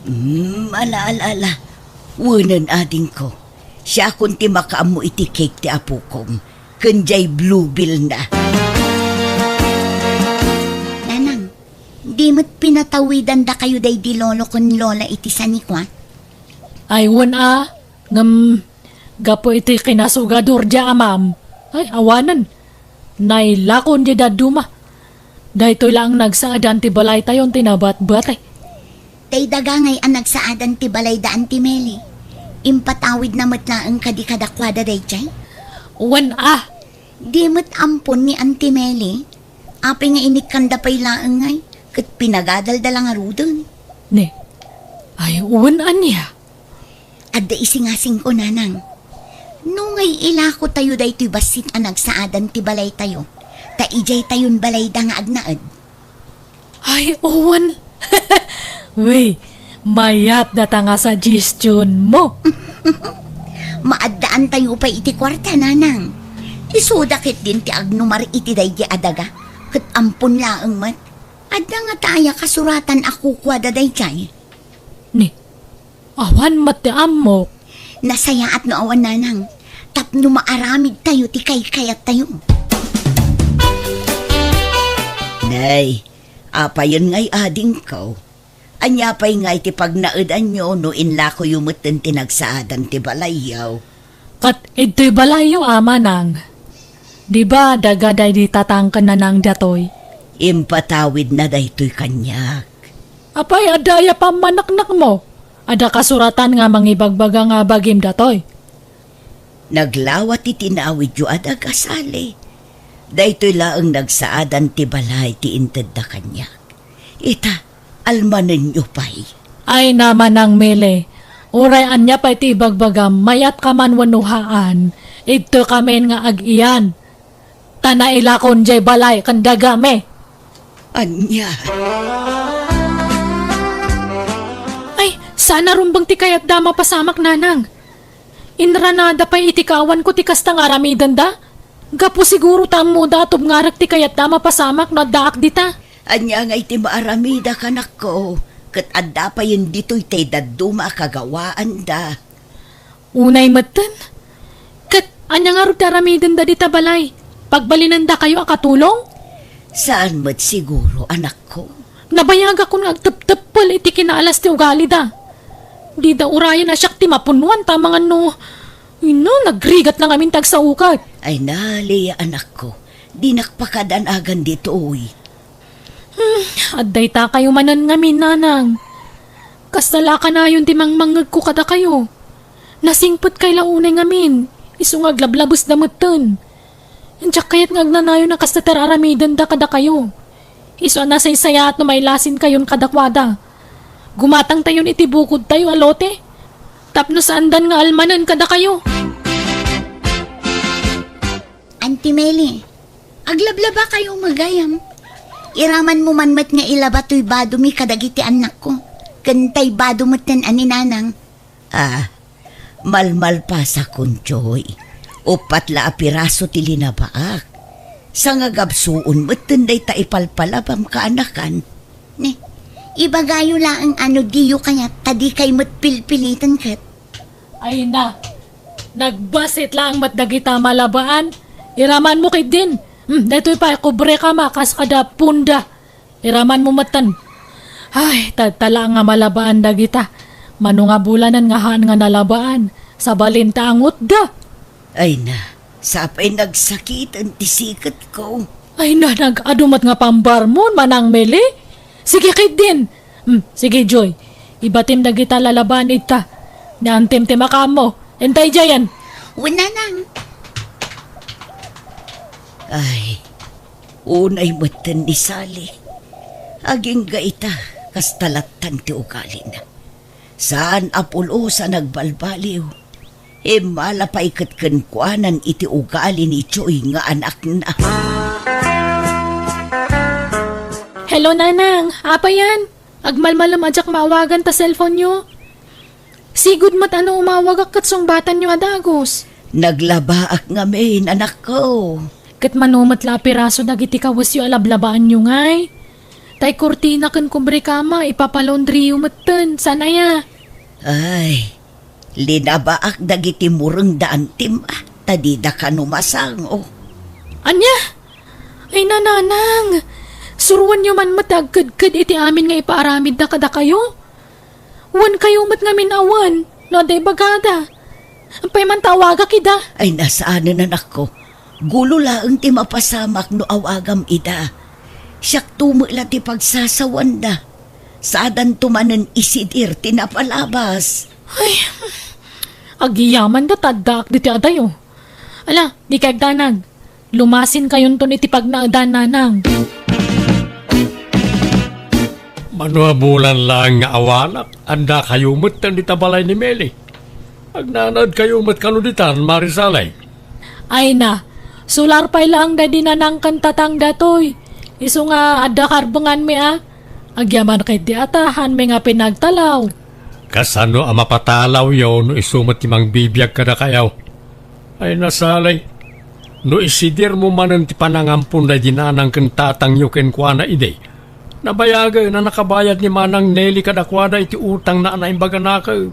Hmm, ala, ala, ala. Wenen, adingko. Siakon ti makaammo iti cake ti apokom. Ken jay bluebell na. Nanang, di met pinatawidandakayo daydi lolo ken lola iti sanikua? Ay, wen a, ngem gapu iti kinasugadur diay amam, ay, awanen. Nailakon diay dadduma. Daytoy laeng nagsaadan ti balaytayon ti nabatbati. Tay daga ngay a nagsaadan ti balayda, Auntie Meli. Impatawidna met laeng kadi kadakuada daydiay? Wen a. Di met ampon ni Auntie Meli. Apay nga inikkanda pay laeng ngay, ket pinagadalda la ngaruden. Ne. Ay, wen ania? Adda isingasingko, Nanang. No ngay ilakotayo daytoy bassit a nagsaadan ti balaytayo, ta idiaytayon balayda nga agnaed. Ay, wen. Wey, mayat data nga suggestion mo. Maaddaantayo pay iti kuarta, Nanang. Isuda ketdin ti agnumar iti daydi a daga, ket ampon laeng met. Adda ngata aya kasuratan a kukuada daydiay? Ni, awan met ti ammok. Nasayaat no awan, Nanang, tapno maaramidtayo ti kaykayattayo. Nay, apayen ngay, adingko? Ania pay ngay ti pagnaedanyo no inlakoyo metten ti nagsaadan ti balayyo? Ket idtoy balayyo, Manang. Di ba daga daydi tatang ken nanang datoy? Impatawidna daytoy kaniak. Apay, adda aya pammaneknekmo? Adda kasuratan nga mangibagbaga nga bagim datoy? Naglawa ti tinawidyo a daga, Sally. Daytoy laeng nagsaadan ti balay ti intedda kaniak. Ita, almanenyo pay. Ay, Manang Mele, uray ania pay ti ibagbagam, mayat ka man wenno haan, idtoy kamin nga ag-iyan. Ta nailakon jay balay ken dagami. Ania? Ay, saan a rumbeng ti kayatda a mapasamak, Nanang. Inranada pay iti kaawanko ti kasta nga aramidenda. Gapu siguro ta ammoda a tubngarek ti kayatda a mapasamak no addaak dita. Ania ngay ti maaramida, anakko? Ket adda payen ditoy tay dadduma a kagawaanda. Unay metten. Ket ania ngarud ti aramidenda dita balay? Pagbalinendakayo a katulong? Saan met siguro, anakko. Nabayagakon nga agtepteppel iti kinaalas ti ugalida. Dida urayen a siak ti mapunnuan ta amangan no, ino, nagrigat lang amin ti agsaukat. Ay na, Lea, anakko, dinak pakadanagan ditoy. Hmm, adda itakayo manen ngamin, Nanang. Kasta la a kanayon ti mangmangngegko kadakayo. Nasingpetkay la unay ngamin, isu nga aglablabesda metten. Diak kayat nga agnanayon a kasta ti ar-aramidenda kadakayo. Isu a nasaysayaat no mailasinkayon kadakuada. Gumatangtayon iti bukodtayo a lote tapno saandan nga almanen kadakayo. Auntie Meli, aglablabakayo gayam. Iramanmo man met nga ilaba toy badomi kadagiti annakko, ken tay bado metten a ni Nanang. Ah, malmalpasakon, Joy. Uppat la a piraso ti linabaak. Sangagabsuon metten dayta ipalpalabam, kaanakan. Ne, ibagayo laeng a no diyo kayat ta dikay met pilpiliten ket. Ay na, nagbassit laeng met dagita malabaan. Iramanmo ketdin. Hmm, daytoy pay, kubrekam a kas kada punda. Iramanmo metten. Ay, tadta laeng a malabaan dagita. Mano nga bulanen nga haan nga nalabaan, sabalin ta angutda. Ay na, sapay nagsakiten ti siketko. Ay na, nag-adu met nga pambarmon, Manang Meli. Sige ketdin. Hmm, sige, Joy. Ibatim dagita lalabaan ita. Naantem ti makaammo. Intay diayen. Wen, Nanang. Ay, unay metten ni Sally. Agingga ita, kasta lattan ti ugalina. Saan a pulos a nagbalbaliw. Immala pay ket kenkuanan iti ugali ni Joy nga anakna. Hello, Nanang. Apay a? Agmalmalem a diak maawagan ta cellphone-yo. Sigud met a no umawagak ket sungbatanyo a dagus. Naglabaak ngamin, anakko. Ket mano met la a piraso dagiti kawesyo a lablabaanyo ngay? tay kurtina ken kubrekama, ipapalaundriyo metten, saan aya? Ay, linabaak dagiti mureng da Antim, ah, ta dida kano masango. Ania? Ay, nanang, suroenyo man met ti agkedked iti amin nga ipaaramidda kadakayo. Wen kayo met ngamin awan, no adda ibagada. Apay man ta awagak ida? Ay, saanen, anakko. Gulo laeng ti mapasamak no awagam ida. Siakto met la ti pagsasawanda. Saadanto manen isidir ti napalabas. Ay, agyamanda ta addaak ditoy adayo. Ala, dika agdanag. Lumasin kayonton iti pagnaedan, nanang. Mano a bulan laeng nga awanak, adda kayo met dita balay ni Meli. Agnanaed kayo met kano ditan, Mari Salay? Ay na, sular pay laeng daydi nanang ken tatang datoy. Isu nga adda karbenganmi a. Agyaman ketdi a ta haanmi nga pinagtalaw. Kasano a mapatalawyo no isu met ti mangbibiag kadakayo? Ay, Salay, no isidirmo manen ti panangampon daydi nanang ken tatangyo kenkuana idi, nabayagen a nakabayad ni Manang Nelly kadakuada iti utangna a naimbag a nakem.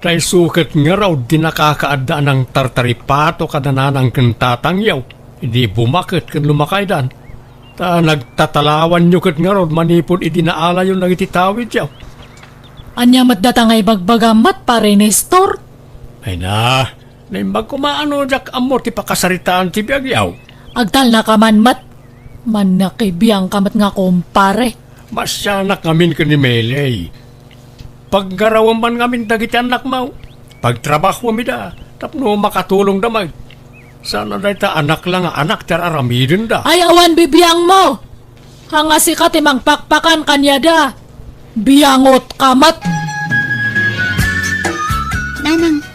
Ta isu ket ngarud ti nakakaadda a nangtartaripato kada nanang ken tatangyo idi bumaket ken lumakaydan. Ta nagtatalawanyo ket ngarud manipud idi naalayon dagiti tawidyo. Ania met data nga ibagbagam met, Pare Nestor? Ay na, naimbag koma a no diak ammo ti pakasaritaan ti biagyo. Agtalnaka man met. Mannakibiangka met nga kumpare. Masianak ngamin ken ni Meley. Paggarawem man ngamin dagiti annakmo. Pagtrabahom ida tapno makatulongda met. Saan a dayta anak la nga anak ti ar-aramidenda. Ay, awan bibiangmo! Anga sika ti mangpakpakan kaniada. Biangotka met! Nanang,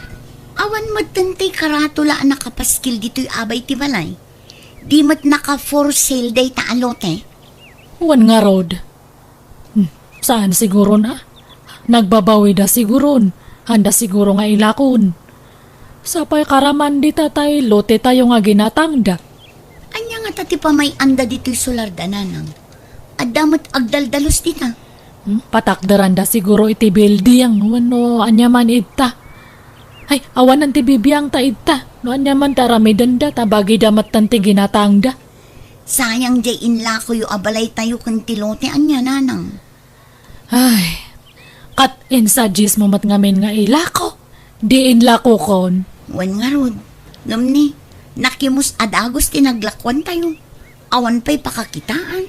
awan metten ti karatula a nakapaskil ditoy abay ti balay. Di met naka-for sale dayta a lote. Wen ngarud. Hmm, saan siguron a? Nagbabawida siguron. Haanda siguro nga ilakon. Sapay karaman dita tay lotetayo nga ginatangda. Ania ngata ti pamay-anda ditoy solarda, nanang? Adda met agdaldalus dita. Hmm, patakderanda siguro iti building wenno ania man idta. Ay, awanen ti bibiangta idta. No ania man ti aramidenda ta bagida metten ti ginatangda. Sayang diay inlakoyo a balaytayo ken ti lote, ania, nanang? Ay, ket insuggest mo met ngamin nga ilako. Di inlakokon. Wen ngarud, ngem ni, nakimus a dagus ti naglakuantayo. Awan pay pakakitaan.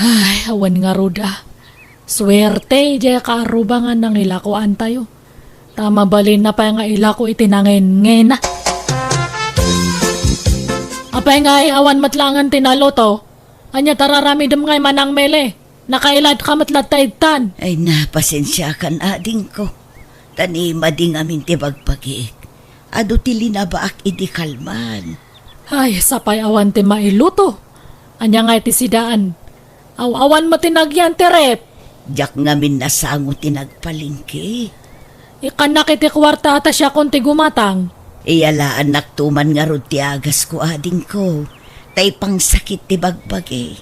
Ay, awan ngarud a. Suerte, diay kaarruba nga nangilakoantayo. Ta mabalinna pay nga ilako iti nangengena. Apay nga ay awan met laengen ti naluto? Ania ti ar-aramidem ngay, Manang Mele? Nakailadka met latta idtan. Ay na, pasensiakan, adingko. Ta ni madi ngamin ti bagbagik. Adu ti linabaak idi kalman. Ay, sapay awan ti mailuto. Ania ngay ti sidaan? Aw-awan met ti nagyan ti ref. Diak ngamin nasango ti nagpalengke. Ikkannak iti kuarta ta siakon ti gumatang. Iyalaannakto man ngarud ti agasko, adingko. Ta ipangsakit ti bagbagi.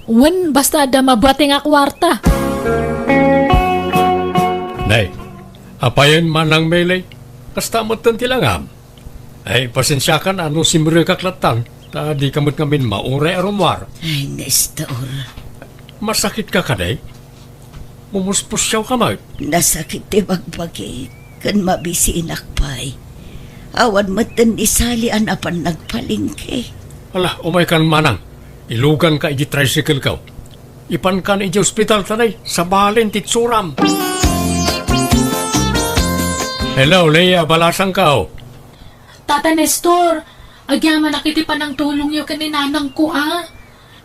Wen, basta adda mabating a kuarta. Nay, apayen, Manang Mele? Kasta metten ti langam. Ay, pasensiakan a no simrekak lattan, ta dika met ngamin mauray a rummuar. Ay, Nestor. Masakitka kadi? Mumuspusiawka met? Nasakit ti bagbagik, ken mabisinak pay. Awan metten ni Sally a napan nagpalengke. Ala, umaykan, Manang. Iluganka iti tricycle-ko. Ipankan iti ospital ta nay, sabalen ti itsuram. Hello, Leia, balasangko. Tata Nestor, agyamanak iti panangtulongyo ken ni nanangko a.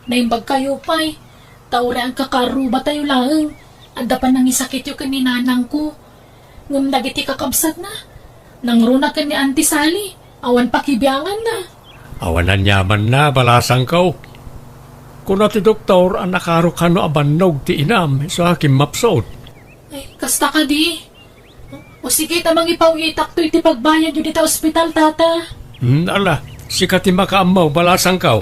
Naimbagkayo pay, ta uray agkakaarrubatayo laeng. Adda panangisakityo ken ni nanangko. Ngem dagiti kakabsatna, nangruna ken ni Auntie Sally, awan pakibianganna. Awan aniamanna, balasangko. Kuna ti doktor a nakaro kano a bannog ti inam, isu a kimmapsut. Ay, kasta kadi? O sige, ta mangipaw-itakto iti pagbayadyo dita ospital, tata. Hmm, ala, sika ti makaammo, balasangko.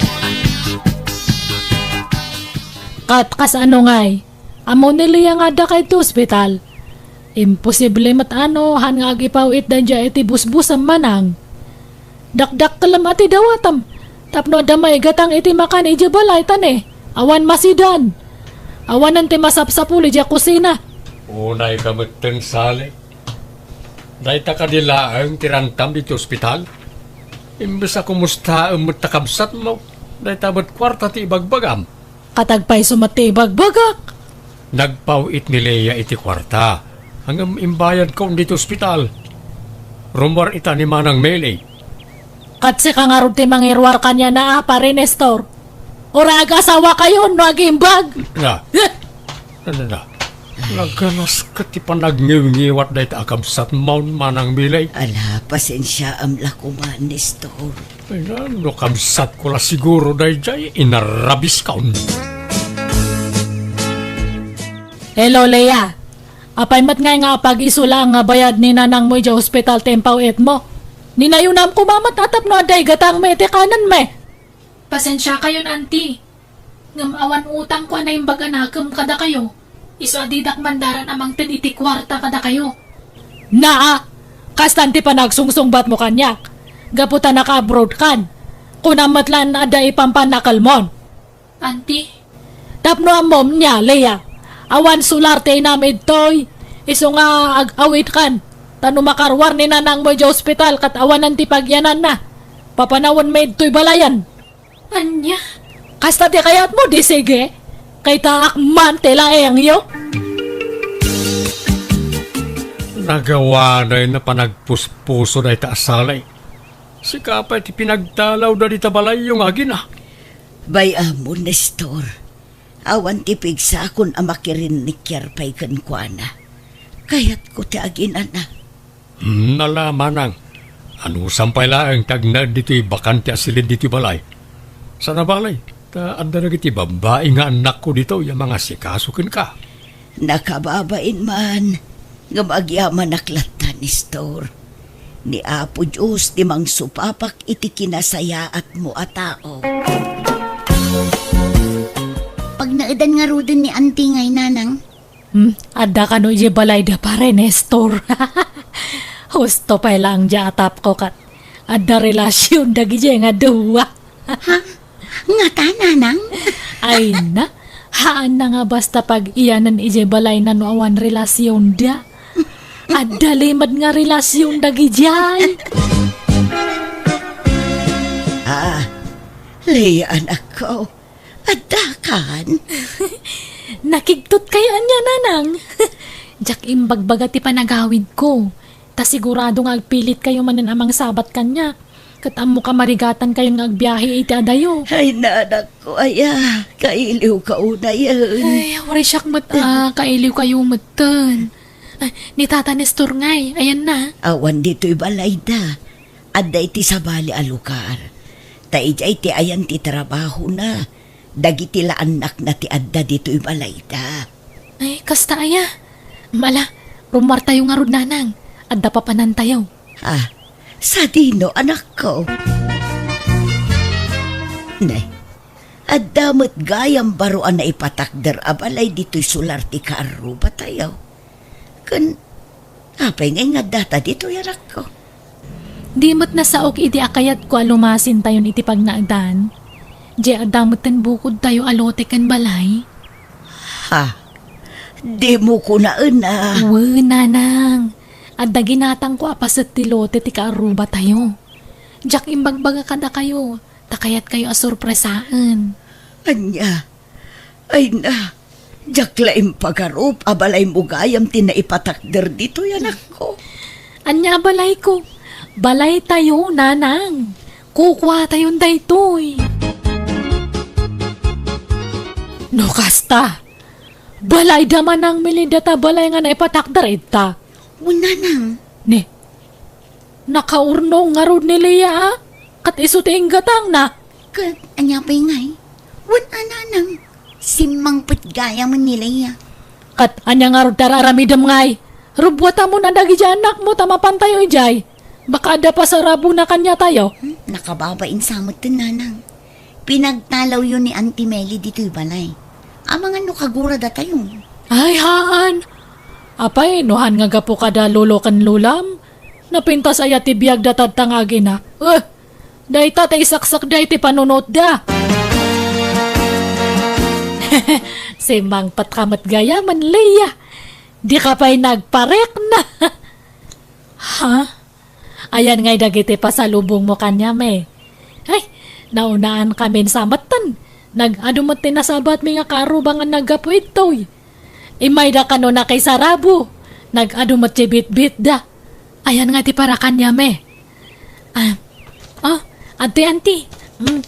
Kat kasano ngay? Ammo ni Lea nga adda ka iti ospital. Imposible met ano, han nga agipaw-it daydiay iti busbusem, manang. Dakdakkelem a ti dawatem, tapno adda maigatang iti makan idiay balay, ta ne, awan masidan. Awanen ti masapsapul idiay kusina. Unay ka metten, Sally. Dayta kadi laeng ti rantam iti ospital? Imbes a kumustaem met ta kabsatmo, dayta met kuarta ti ibagbagam. Kat agpayso met ti ibagbagak. Nagpaw-it ni Lea iti kuarta. Ngem imbayadkon ditoy ospital. Rummuar ita ni Manang Meli. Kat sika ngarud ti mangiruar kaniana, a, Pare Nestor. Uray agasawakayon no agimbag. Na. Eh! Na, na, na. Naganas ket ti panagngewngewat dayta a kabsatmon, Manang Meli. Ala, pasensiaam la koma, Nestor. Ay na, no kabsatko la siguro daydiay, inarrabiskon. Hello, Lea. Apay met ngay nga apag-isu laeng nga bayad ni nanangmo idiay ospital ti impaw-itmo? Ninayunam koma met a tapno adda igatangmi iti kanenmi. Pasensiakayon, Auntie. Ngem awan utangko a naimbag a nakem kadakayo, isu a didak mandaran a mangted iti kuarta kadakayo. Naa, kastan ti panagsungsungbatmo kaniak, gapu ta naka-abroad kan. Kunam met laeng adda ipampannakelmon. Auntie. Tapno ammom nia, Lea, awan solar ti inam idtoy, isu nga ag-awid kan. Ta no makaruar ni nanangmo idiay ospital ket awanen ti pagyananna, papanawenmi idtoy balayen. Ania? Kasta ti kayatmo, di sige. Kaytaak man ti laengyo. Nagawanay na panagpuspuso dayta a Sally. Sika pay ti pinagtalawda dita balayyo nga agina. Bay-am, Nestor. Awan ti pigsakon a makirinnikiar pay kenkuana. Kayatko ti aginana. Hmm, ala, manang. Anusam pay laeng ti agnaed ditoy bakante a silin ditoy balay. Sana balay, ta adda dagiti babbai nga annakko ditoy a mangasikaso kenka. Nakababain man, ngem agyamanak latta, Nestor. Ni Apo Dios ti mangsupapak iti kinasayaatmo a tao. Pagnaedan ngaruden ni Auntie ngay, Nanang. Hmm, adda kano idiay balayda, Pare Nestor? Husto pay laeng diay atapko ket adda relasion dagidiay nga dua. Ha? Ngata, Nanang? Ay na, haan na nga basta pag-iyanan idiay balayna no awan relasionda. Adda limed nga relasion dagidiay. Ah, Lea, anakko, adda kan? Nakigtot kayo ania, Nanang? Diak imbagbaga ti panagawidko. Ta sigurado nga agpilitkayo manen a mangsabat kaniak. Ket ammo ka marigatankayon nga agbiahe iti adayo. Ay, nanakko aya, kailiwka unayen. Ay, uray siak met a, kailiwkayo metten. Ay, ni Tata Nestor ngay, ayanna? Awan ditoy balayda. Adda iti sabali a lugar. Ta idiay ti ayan ti trabahona. Dagiti la annakna ti adda ditoy balayda. Ay, kasta aya. Ala, rummuartayo ngarud, Nanang. Adda papanantayo. Ah, sadino, anakko? Ne, adda met gayam baro a naipatakder a balay ditoy solar ti kaarrubatayo. Ken apay ngay nga addata ditoy, anakko? Di met nasaok idi a kayatko a lumasintayon iti pagnaedan. Diay adda metten bukodtayo a lote ken balay. Ha? Dimo kunaen a? Wen, Nanang. Adda ginatangko a paset ti lote ti kaarrubatayo. Diak imbagbaga kadakayo, ta kayatkayo a sorpresaen. Ania? Ay na, diak la impagarup a balaymo gayam ti naipatakder ditoy, anakko. Ania a balayko? Balaytayo, Nanang. Kukuatayon daytoy. No kasta, balayda, Manang Melinda, ta balay nga naipatakder ita. Wen, Nanang. Ne, nakaurnong ngarud ni Lea, a? Ket isu ti inggatangna. Ket ania pay ngay? Wen a, Nanang, simmangpet gayamen ni Lea. Ket ania ngarud ti ar-aramidem ngay? Rubuatamon a dagidiay annakmo ta mapantayo idiay. Baka adda pasarabona kaniatayo. Hmm, nakababain sa metten, Nanang. Pinagtalawyo ni Auntie Meli ditoy balay. Amangan no kagura datayo. Ay, haan. Apay, no han nga gapu kada lolo ken lolam? Napintas aya ti biag da tadta nga agina? Eh, dayta ti isaksak da iti panunotda. Simangpet ka met gayam, Leia. Di ka pay nagparekna. Ha? Ayan ngay dagiti pasalubongmo kaniam, eh. Ay, naunaan kamin sa metten. Nag-adu met ti nasabatmi nga kaarrubangan naggapu itoy. Immayda kano nakisarabo. Nag-adu met ti bitbitda. Ayan nga ti para kaniam, eh. Ah, oh, adtoy, anti. Mm.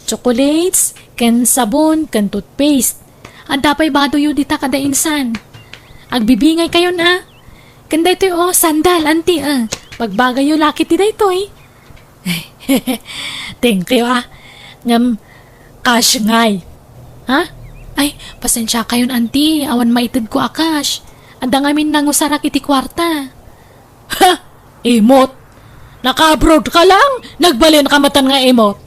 Chocolates, ken sabon, ken toothpaste. Adda pay badoyo dita kada insan. Agbibingay kayon, a. Ken daytoy, oh, sandal, anti, a. Pagbagayyo laki ti daytoy. Thank you, a. Ngem, cash ngay. Ha? Ay, pasensia kayon, anti. Awan maitedko a cash. Adda ngamin nangusarak iti kuarta. Ha? Imot? Naka-abroad ka lang? Nagbalin ka met nga imot?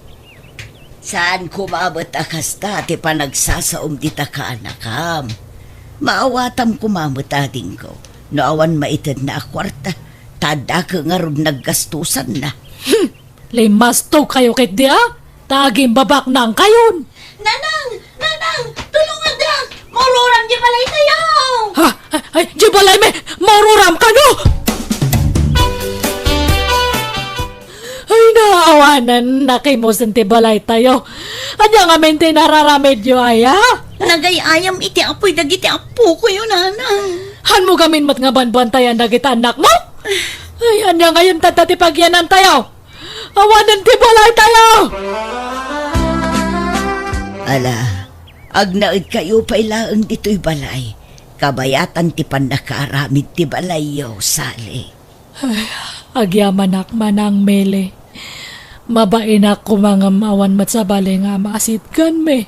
Saan koma met a kasta ti panagsasaom dita kaanakam? Maawatam koma met, adingko, no awan maitedna a kuarta, ta addaka ngarud naggastusanna. Hmm. Limmasto kayo ketdi, a? Ta agimbabaknang kayon. Nanang! Nanang! Tulongandak! Maururam di balay tayo! Ha? Ay, di balay mi! Maururam kano! Ay, naawanan, nakimusen ti balay tayo. Anya ngamin ti nararamidyo, aya? Nagay-ayam iti apoy dagiti apo ko yun, nanang. Hanmo gamin met nga banbantayan dagiti anak mo? Ay, anya ngayon tadta ti pagyanan tayo? Awanen ti balay tayo! Ala, agnaed kayo pay laeng ditoy balay. Kabayatan ti pannakaaramid ti balayyo, Sally. Ay, agyamanak, Manang Mele. Mabainak koma ngem awan met sabali nga maasitganmi.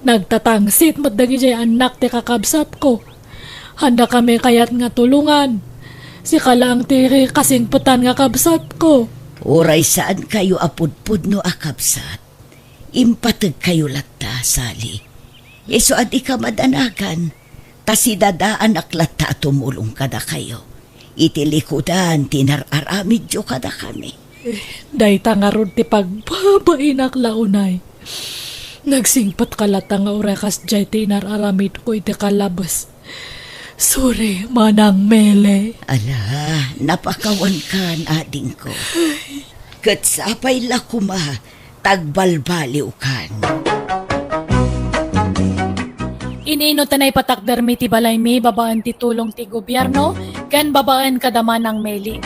Nagtatangsit met dagiti annak ti kakabsatko. Handa kami kayat nga tulongan. Sika laeng ti kasingpetan nga kabsatko. Uray saan kayo a pudpudno a kabsat, impateg kayo latta, Sally. Isu a dika madanagan, ta sidadaanak latta a tumulong kadakayo. Iti likudan ti nar-aramidyo kadakami. Dayta ngarud ti pagbabainak la unay. Nagsingpet ka latta nga uray kasdiay ti inar-aramidko iti kalabes. Sorry, Manang Mele. Ala, napakawankan, adingko. Ket sapay la koma, tagbalbaliwkan. Iniinno ta naipatakdermi ti balaymi babaen ti tulong ti gobierno ken babaen kada Manang Mele.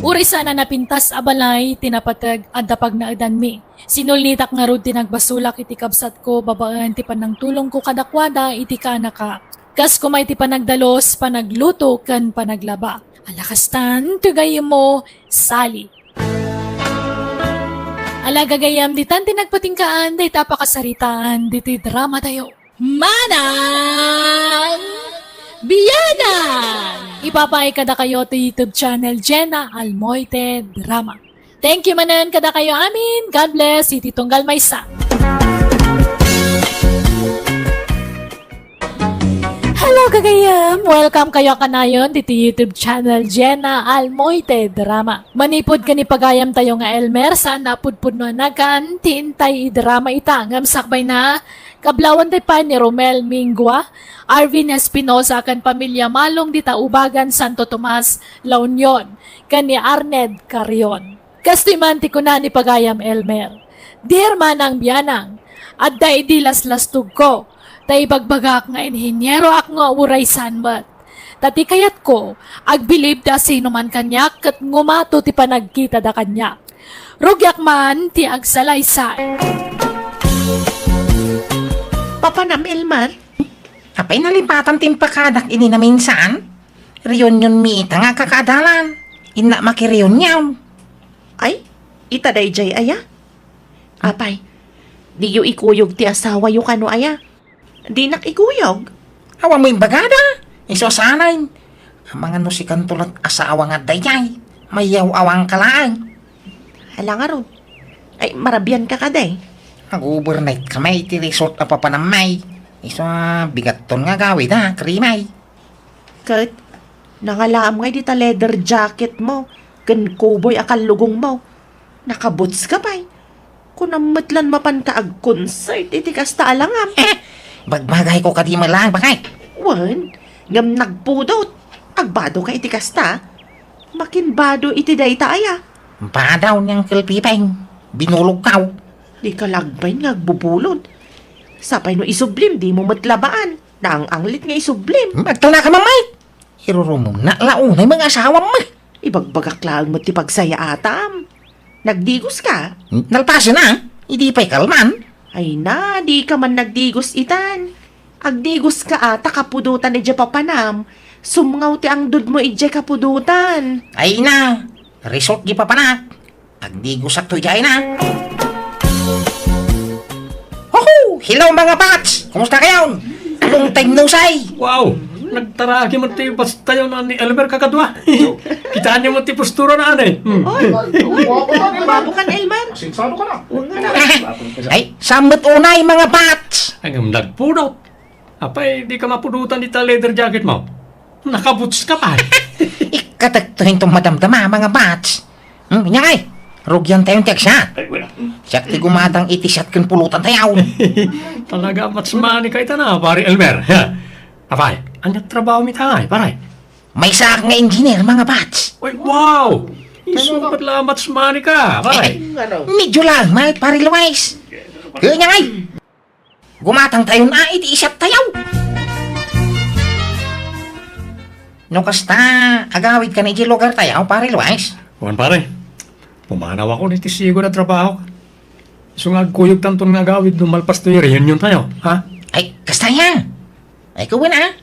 Uray saan a napintas a balay ti napateg, adda pagnaedanmi. Sinulnitak ngarud ti nagbasolak iti kabsatko babaen ti panangtulongko kadakuada iti kaanaka. Kas koma iti panagdalus, panagluto, ken panaglaba. Ala kastan, ti gayyemmo, Sally. Ala gagayyem, ditan ti nagpatinggaan dayta a pakasaritaan ditoy dramatayo. Manang Bianang! Ipapaay kadakayo ti YouTube channel Jenna Almoite Drama. Thank you manen kadakayo amin. God bless. Iti tunggal maysa. Hello, gagayam! Welcome kayo kanayon diti YouTube channel Jenna Almoite Drama. Manipud ken ni pagayam tayo nga Elmer, saan na pudpudno a nagan ti intay idrama ita ngem sakbay na, kablawan tayo pay ni Romel Mingua, Arvin Espinosa ken pamilya Malong dita Ubagan, Santo Tomas, La Union, ken ni Arned Carrion. Kastoy man ti kuna ni pagayam Elmer, "Dear Manang Bianang, adda idi laslastogko, ta ibagbagak nga inhinieroak nga uray saan met. Ta ti kayatko, agbilibda sino man kaniak ket ngumato ti panagkitada kaniak. Rugiak man ti agsalaysay." Papanam, Elmer? Apay nalipatan ti impakadak idi naminsan? Reunion mi ita nga kakaadalan. Innak makireunion. Ay, ita daydiay aya? Apay, diyo ikuyog ti asawayo kano aya? Dinak ikuyog. Awan mo imbagada? Isu a sanay. Amangan no sikanto lat asawa nga daydiay. Mayaw-awang ka laeng. Hala ngarud. Ay, marabian ka kadi. Nag-overnight kami iti resort a papanamay. Isu a bigatton nga agawid, a, Krimay. Ket, nangalaam ngay dita leather jacket mo, ken cowboy a kallugong mo. Nakaboots ka pay. Kunam met lan mapan ka ag-concert iti kasta a langam. Bagbagay ko kadi met laeng, bakay. Wen, ngem nagpudot. Agbado ka iti kasta. Makinbado iti dayta aya. Badaw ni Uncle Pipeng. Binulog kaw. Di ka lagbain nga agbubulod. Sapay no isublim, di mo met labaan. Naang-anglit nga isublim. Agtalna ka, Mamay. Irurumuna la unay mga asawam. Ibagbagak laeng met ti pagsayaatam. Nagdigos ka? Nalpasen a, idi pay kalman. Ay na, di ka man nagdigos itan. Agdigos ka a, ta kapudotan idiay papanam. Sumngaw ti angdod mo idiay kapudotan. Ay na, result di papanak. Agdigosakto idiay na. Hoho! Hello, mga bats! Kumusta kayon? Long time no say! Wow! Nagtaragi man ti bats tayo na ni Elmer kakadua. Kitaan niyo man ti postura na, anay. Hmm. Oy, oy, guwapo ka, Elmer. Sinsado ka na. Ay, samot unay, mga bats! Ay, ngem nagpudot. Apay, di ka mapudotan dita leather jacket mo? Nakaboots ka pa. Ikatekto intong madamdama, mga bats. Hmm, nya ay, rugian tayo ti agsat. Ay, wala. Siak ti gumatang iti siat ken pulutan tayo. Talaga, bats money ka ita na, pare Elmer. Ha? Apay, anya trabaho mi tayo, pare? Maysaak nga engineer, mga bats. Uy, wow! Isu met la, bats money ka, pare. Medyo lang, may pare Luis. Kanya ay, gumatang tayon a iti isat tayo. No kasta, agawid ka na iti lugar tayo, pare Luis. Wan, pare. Pumanaw ako iti sigo na trabaho. Isu nga agkuyog tanton nga agawid no malpas to reunion tayo, ha? Ay, kasta ya. Ay, kuwen a.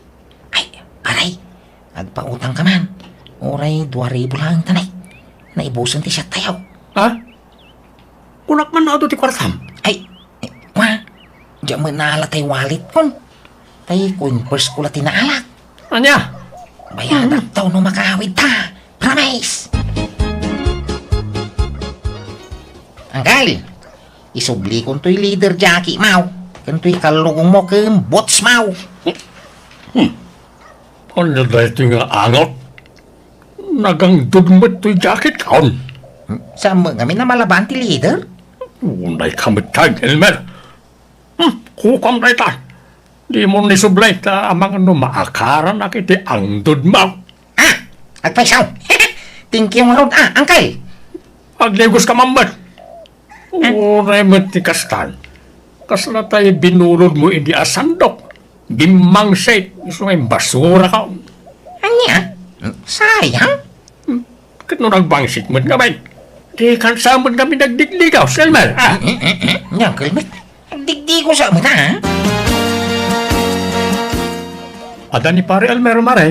Ay, pare, agpautang ka man. Uray dua ribu lang tanay. Naibusan ti siat tayo. Ha? Kunak man no adu ti kuartam? Ay, eh, kwa, diak met naala tay wallet kon. Tay coin purse ko la ti naalak. Anya? Bayadak taw no makaawid ta. Promise! Angkel, isubli kon toy leather jacket mo. Ken toy kallugong mo ken boots mo. Hmm. Ania daytoy nga angot? Nagangdod met toy jacket kon. Saan mo ngamin a malaban ti leather? Unay ka met kay, Elmer. Hmm, kukam dayta. Di mo ni sublay ta amangan no maakaranak iti angdod mo. Ah, agpayso. Thank you ngarud, ah, Angkel. Agligos ka man met. Uray met ti kastan. Kasla tay binulod mo idi a sandok. Bimmangsit, isu nga basura ka. Ania? Sayang. Hmm, ket no nagbangsit met ngamin, di kansa met ngamin nagdigdigaw, Elmer. Ah. Eh, eh, eh, eh. Ania, Elmer? Nagdigdigaw sa met, ha? Adda ni Pare Elmer, mare.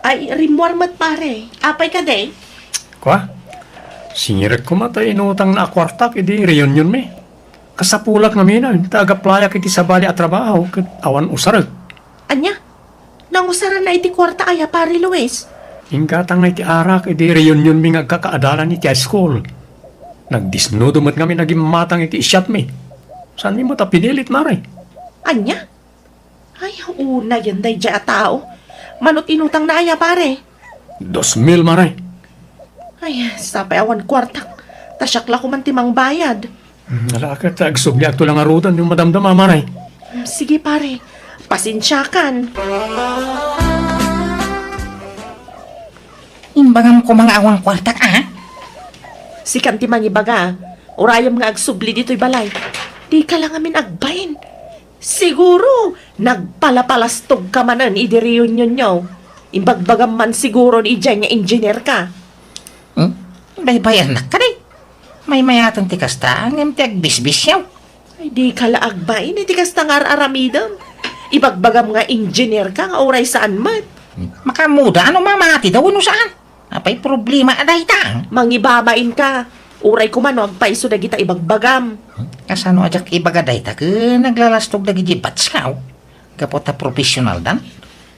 Ay, rimmuar met, pare. Apay kadi? Kwa? Singirek koma tay inutang na a kuartak idi reunion mi. Kasapulak ngamin ta agaplayak iti sabali a trabaho ket awan usarek. Ania? Nangusaranna iti kuarta aya, Pare Luis? Inggatangna iti arak idi reunion mi nga agkakaadalan iti high school. Nagdisnudo met ngamin a gimmatang iti siat mi. Saan mi met a pinilit, mare? Ania? Ay, unayen daydiay a tao. Manut inutangna aya, pare? Dos mil, mare. Ay, sapay awan kuartak. Ta siak la koman ti mangbayad. Hmm, ala ket agsubliakto la ngaruden no madamdama, mare. Hmm, sige, pare. Pasensiakan. Imbagam koma nga awan kuartak, a? Sikan ti mangibaga. Urayem nga agsubli ditoy balay. Dika la ngamin agbain. Siguro, nagpalapalastog ka manen idi reunionyo. Imbagbagam man siguro ni idiay nga engineer ka. Hmm? Baybayanak kadi. Maymayaten ti kasta, ngem ti agbisbisyo. Ay, dika la agbain iti kasta nga ar-aramidem. Ibagbagam nga engineer ka nga uray saan met. Makaammoda no mamati daw wenno saan. Apay problema a dayta? Mangibabain ka. Uray koma no agpayso dagita ibagbagam. Kasano a diak ibaga dayta ken naglalastog dagiti batch ko? Gapu ta professionaldan?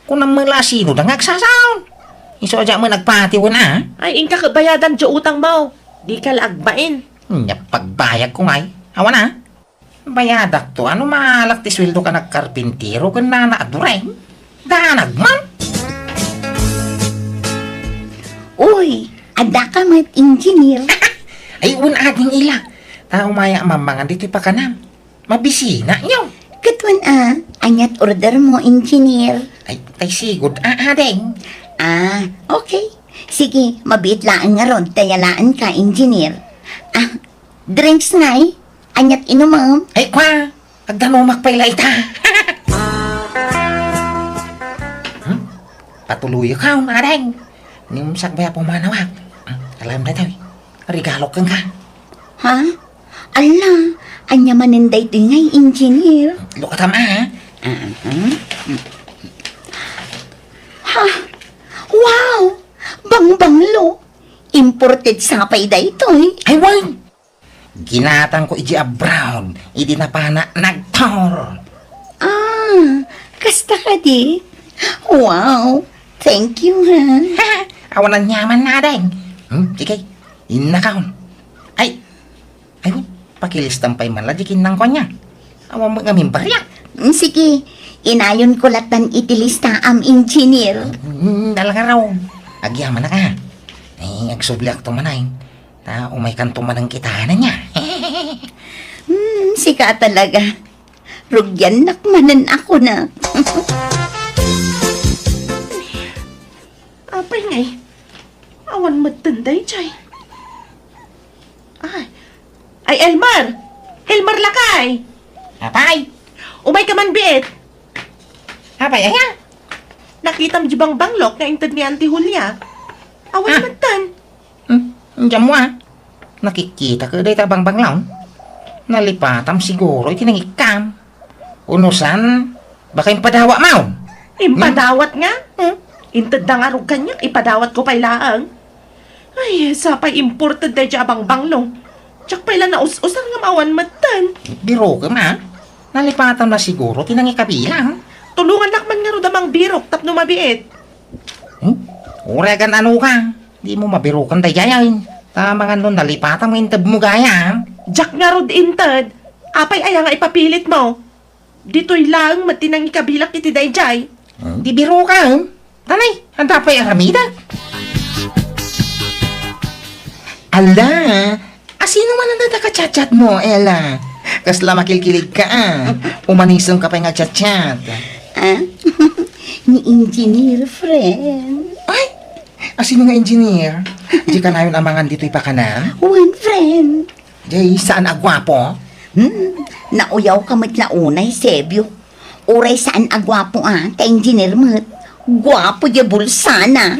Kunam met la a sinoda nga agsasaon. Isu a diak met nagpati wen a. Ay, inka ket bayadan diay utangmo. Dika la agbain. Nia pagbayadko ngay. Awan a. Bayadakto, ano maalak ti sueldo ka nagkarpintero ken nana a Dureng? Danag man! Uy, adda ka met, engineer? Ay, wen ading ila. Ta umaya mammangan ditoy pakanam. Mabisina nyo. Ket wen a, aniat order mo, engineer? Ay, tay sigud, a, ading. Ah, okay. Sige, mabiit laeng ngarud, ta yalaenka, engineer. Ah, drinks ngay? Aniat inumem? Ay, kwa! Agdanumak pay la ita. Hmm? Patuloyek, ading. Ngem sakbay a pumanawak. Hmm? Alam daytoy. Regalok kenka. Ha? Ala, ania manen daytoy ngay, engineer? Lukatam, a. Ah, ah. Ha? Wow! Bangbanglo! Imported sa pay daytoy? Ay, wen! Ginatangko iti abroad, idi napana nagtour. Ah, kasta kadi? Wow, thank you, ha. Awan aniaman, ading. Hmm, sige, innakon. Ay, ay, wen, pakilistam pay man la di kinnangko ania. Awan met ngamin bariak. Mm, sige, inayonko lattan iti listaam, engineer. Mm, alangaron. Agyamanak, a. Ay, agsubliakto manen. Ta umaykanto manen kitaen ania. Hmm, sika talaga. Rugiannak manen a kunak. Apay ngay, awan metten daydiay. Ay, ay, Elmer! Elmer lakay! Apay? Umayka man biit. Apay, aya? Nakitam di bangbanglok nga inted ni Auntie Julia? Awan metten. Hmm, diam mo, a. Nakikita ka dayta bangbanglon? Nalipatam siguro iti nangikkam. Unusan, baka impadawat mo. Impadawat nga? Hmm? Intedda ngarud kaniak, ipadawatko pay laeng. Ay, sapay imported daydiay a bangbanglon. Diak pay la naus-usar ngem awan metten. Birokem, a. Nalipatam na siguro ti nangikabilang. Tulongannak man ngarud a mangbirok tapno mabiit. Hmm? Uray agan-ano ka. Dimo mabirokan daydiay. Ta mangan no nalipatam nga intedmo gayam. Diak ngarud inted. Apay aya nga ipapilitmo? Ditoy laeng met ti nangikabilak iti daydiay. Hmm, di biroka, em? Tanay, adda pay aramidek. Ala, asino man dayta ka-chat-chatmo, Ella? Kasla makilkiligka, a. Umanisemka pay nga chat-chat. Ah? Ni engineer, friend. Ay, asino nga engineer? Di kanayon a mangan ditoy pakanam? Wen, friend. Jay, saan a guapo? Hmm, nauyawka met la unay, Sebio. Uray saan a guapo, a, ta engineer met. Guapo jay bulsana.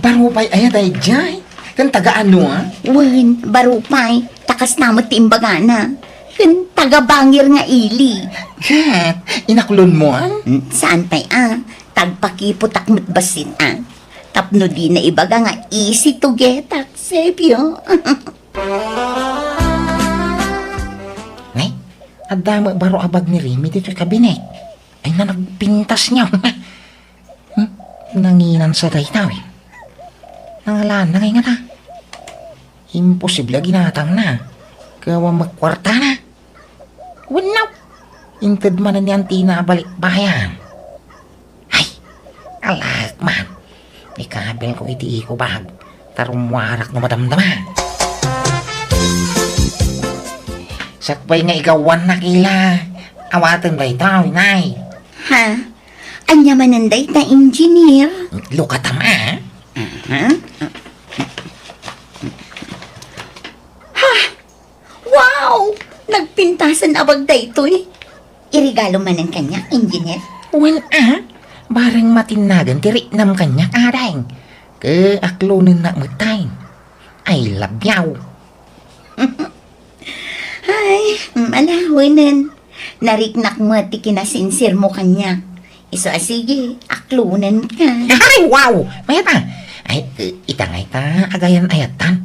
Baro pay aya daydiay? Ken taga-ano, a? Wen, baro pay, ta kasna met ti imbagana. Ken taga-Bangir nga ili. Ket, inaklonmo, a? Hmm, saan pay, a? Tagpakiputak met bassit, a. Tapno dina ibaga nga easy to get-ak, Sebio. Nay, adda met baro a bag ni Remy ditoy kabinet. Ay, na nagpintas niya. Hmm? Nanginansa dayta, eh. Nangalanna ngay ngata. Imposible a ginatangna. Ket awan met kuartana. Wenno, inted manen ni Auntie Ina a balikbayan. Ay, alaek man. Ikabilko iti eco bag. Ta rummuarak no madamdama. Sakbay nga igawannak ila. Awaten dayta, nay. Ha? Ania manen dayta, engineer? Lukatam, a. Aha. Ha? Wow! Nagpintasan a bag daytoy. Iregalo manen kaniak, engineer? Wen, a. Bareng matinnagen ti riknam kaniak, ading. Ket aklonennak met tay. I love you. Ay, malawenen. Nariknak met ti kinasinsirmo kaniak. Isu a sige, aklonenka. Ay, wow! Mayat a. Ay, ita ngay ta, agayan-ayatan.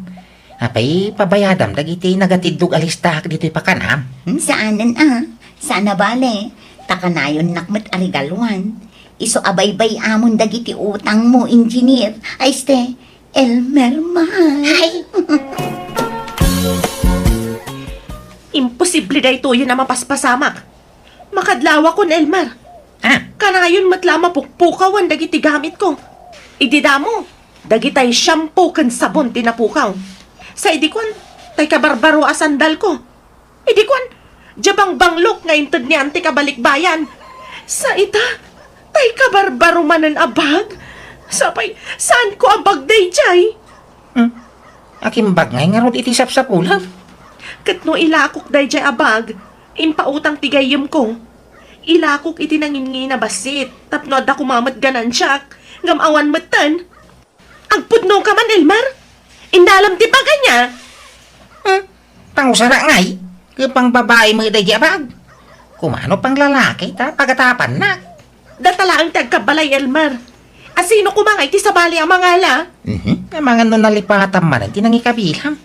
Apay, pabayadam dagiti nagatiddog a listaak ditoy pakanam? Hmm, saanen a. Saan a bale. Ta kanayonnak met a regaluan. Isu a baybay-amon dagiti utangmo, engineer. Ay, este, Elmer, mahal. Ay. Imposible daytoyen a mapaspasamak. Makadlawakon, Elmer. Ah. Kanayon met la a mapukpukawan dagiti gamitko. Idi damo, dagitay shampoo ken sabon ti napukaw. Sa idi kuan, tay kabarbaro a sandalko. Idi kuan, dia bangbanglok nga inted ni Antik a balikbayan. Sa ita, tay kabarbaro manen a bag. Sapay, saanko a bag daydiay? Hmm. Akimbag ngay ngarud iti sapsapulem. Ket no ilakok daydiay a bag, impautang ti gayyemko. Ilakok iti nanginngi a bassit, tapno adda koma met ganansiak, ngem awan metten. Agpudno ka man, Elmer? Indalam ti bag ania? Hmm? Pangusara ngay? Ket pangbabai met daydiay a bag? Kumano panglalaki ta pagatapannak? Data laeng ti agkabbalay, Elmer. A sino koma nga iti sabali a mangala? Mhm. Amangan no nalipatan manen ti nangikabilam.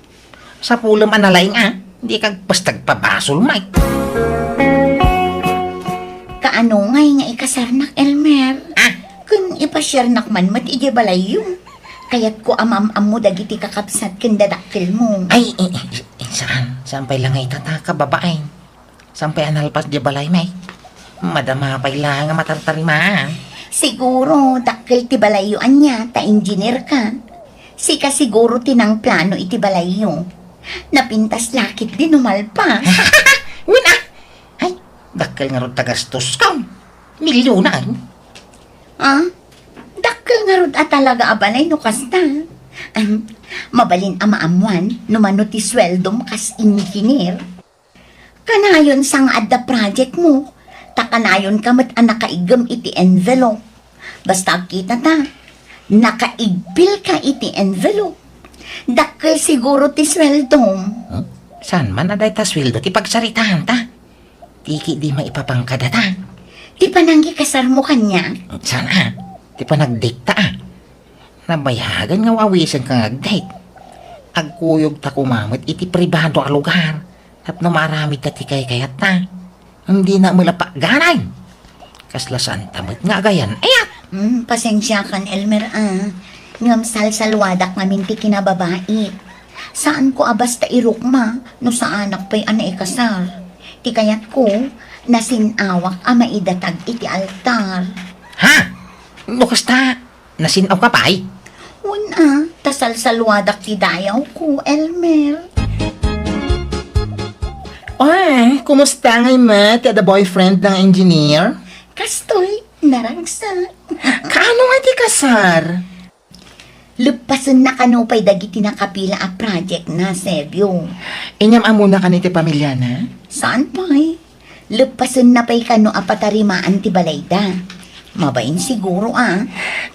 Sapulem a nalaing a, di kagpastag pabasol, Mike. Kaano ngay nga ikasarnak, Elmer? Ah? Ken ipasiarnak man met idiay balayyo. Kayatko a maam-ammo dagiti kakabsat ken dadakkelmo. Ay, eh, eh, eh, saan? Saan pay la nga itata, kababain? Saan pay a nalpas diay balay, Mike? Madama pay la nga matartarimaan. Siguro, dakkel ti balayyo ania, ta engineer ka. Sika siguro ti nangplano iti balayyo. Napintas la ketdi no malpas. Wen a! Ay, dakkel ngarud ta gastosko. Milyonan. Ah, dakkel ngarud a talaga a balay no kasta. Ahem, mabalin a maammuan no mano ti sueldom kas engineer. Kanayon sa nga adda projectmo, ta kanayonka met a nakaiggem iti envelope. Basta agkitata, nakaigpilka iti envelope. Dakkel siguro ti sueldom. Huh? Saan man a dayta sueldo ti pagsaritaanta? Ti ketdi maipapangkadata. Ti panangikasarmo kaniak? Saan a? Ti panagdikta a. Nabayagan nga awisenka nga agdate. Agkuyogta koma met iti pribado a lugar tapno maaramidta ti kaykayatta. Dina met la pagganay. Kasla saanta met nga agayan-ayat. Hmm, pasensiakan, Elmer, a. Ngem salsalluadak ngamin ti kinababait. Saanko a basta irukma no saanak pay a naikasar. Ti kayatko, nasin-awak a maidatag iti altar. Ha? No kasta, nasin-awka pay? Wen a, ta salsalluadak ti dayawko, Elmer. Ay, kumusta ngay met ti adda boyfriend nga engineer? Kastoy, naragsak. Kaano nga ti kasar? Leppasenna kano pay dagiti nakapila a projectna, Sebio. Inyam-ammona kano iti pamiliana? Saan pay? Leppasenna pay kano a patarimaan ti balayda. Mabain siguro a.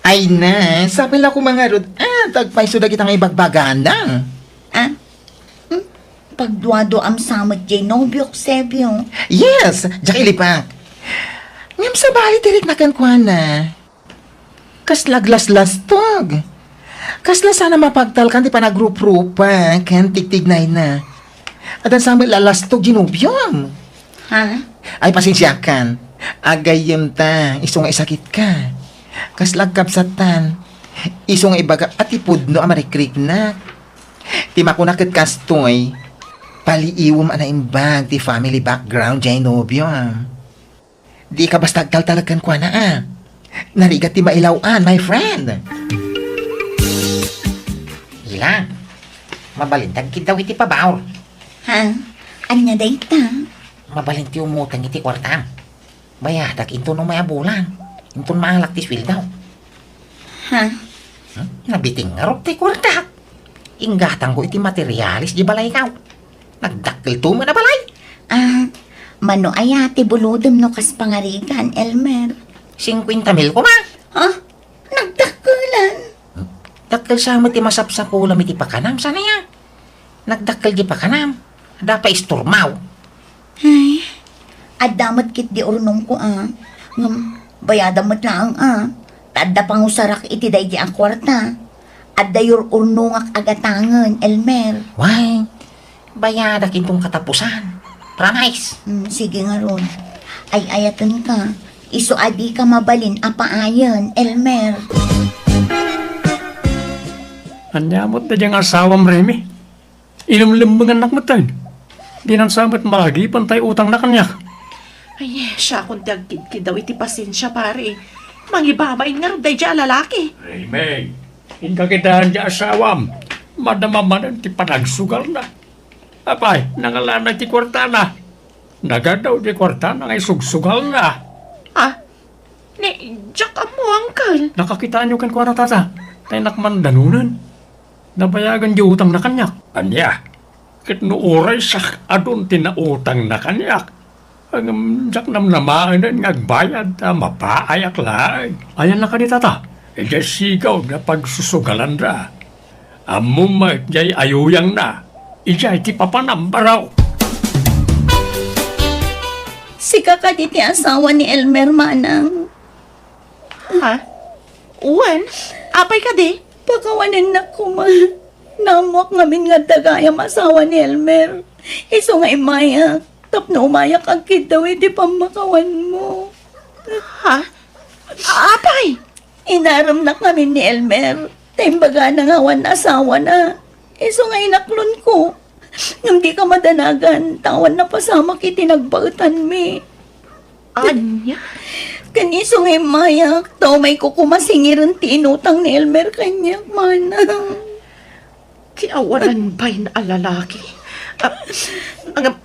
Ay na, sapay la koma ngarud a, ta agpayso dagita nga ibagbagana. Ah? Hmm? Pagduaduam sa met diay nobiok, Sebio. Yes, diak ilipak. Ngem sabali ti rikna kenkuana. Kasla aglaslastog. Kasla saan a mapagtalkan ti panagruprupa ken tigtignayna. Addan sa met la lastog diay nobiom. Ha? Ay, pasensiakan. Agayyemta, isu nga isakitka. Kasla agkabsattan. Isu nga ibagak a ti pudno a marikriknak. Ti makuna ket kastoy, paliiwem a naimbag ti family background diay nobiom. Dika basta agtaltalek kenkuana a. Narigat ti mailaw-an, my friend. Ila, mabalin ta agkiddaw iti pabaor. Ha? Ania dayta? Mabalin ti umutang iti kuartam. Bayadak inton umay a bulan. Inton maalak ti sueldo. Ha? Hmm? Nabitin ngarud ti kuartak. Inggatangko iti materialis diay balaykaw. Nagdakkelto met a balay. Ah, mano aya ti bulodem no kas pangarigan, Elmer? Singkuenta mil koma. Ha? Nagdakkelan? Hmm? Dakkel sa met ti masapsapulam iti pakanam, saan aya? Nagdakkel diay pakanam. Adda pay isturmaw. Ay, adda met ketdi urnongko a. Ngem, bayadam met laeng a. Ta adda pangusarak iti daydi a kuarta. Adda yur-urnongak a gatangen, Elmer. Why? Bayadak inton katapusan. Promise. Hmm, sige ngarud. Ay-ayatenka. Isu a dika mabalin a paayen, Elmer. Ania met daydiay nga asawam, Remy? Inumlemmengannak metten. Dinan sa met maagipen tay utangna kaniak. Ay, siakon ti agkidkiddaw iti pasensia, pare. Mangibabain ngarud daydiay a lalaki. Amen. Inka kitaen ti asawam. Madama manen ti panagsugalna. Apay, nangalana ti kuartana. Nagadaw ti kuartana nga isugsugalna. Ah, ni, diak ammo, uncle. Nakakitaenyo kenkuana, tata. Tay nakman danunen. Nabayagan ti utangna kaniak. Ania? Ket no uray siak adun ti nautangna kaniak, ngem diak namnamaenen nga agbayad ta mapaayak laeng. Ayanna kadi, tata? Idiay sigaw nga pagsusugalanda. Ammom met diay ayuyangna. Idiay ti papanam, baro. Sika kadi ti asawa ni Elmer, manang? Ha? Wen? Apay kadi? Pakawanennak koma. Naammoak ngamin nga adda gayam asawa ni Elmer. Isu nga immayak tapno umayak agkiddaw iti pammakawanmo. Ha? Apay? Inaremnak ngamin ni Elmer ta imbagana nga awan asawana. Isu nga inaklonko. Ngem dika madanagan, ta awan napasamak iti nagbaetanmi. Ania? Ken isu nga immayak, ta umayko koma singiren ti inutang ni Elmer kaniak, manang. Ti awanan pay a lalaki. Ah, agam-,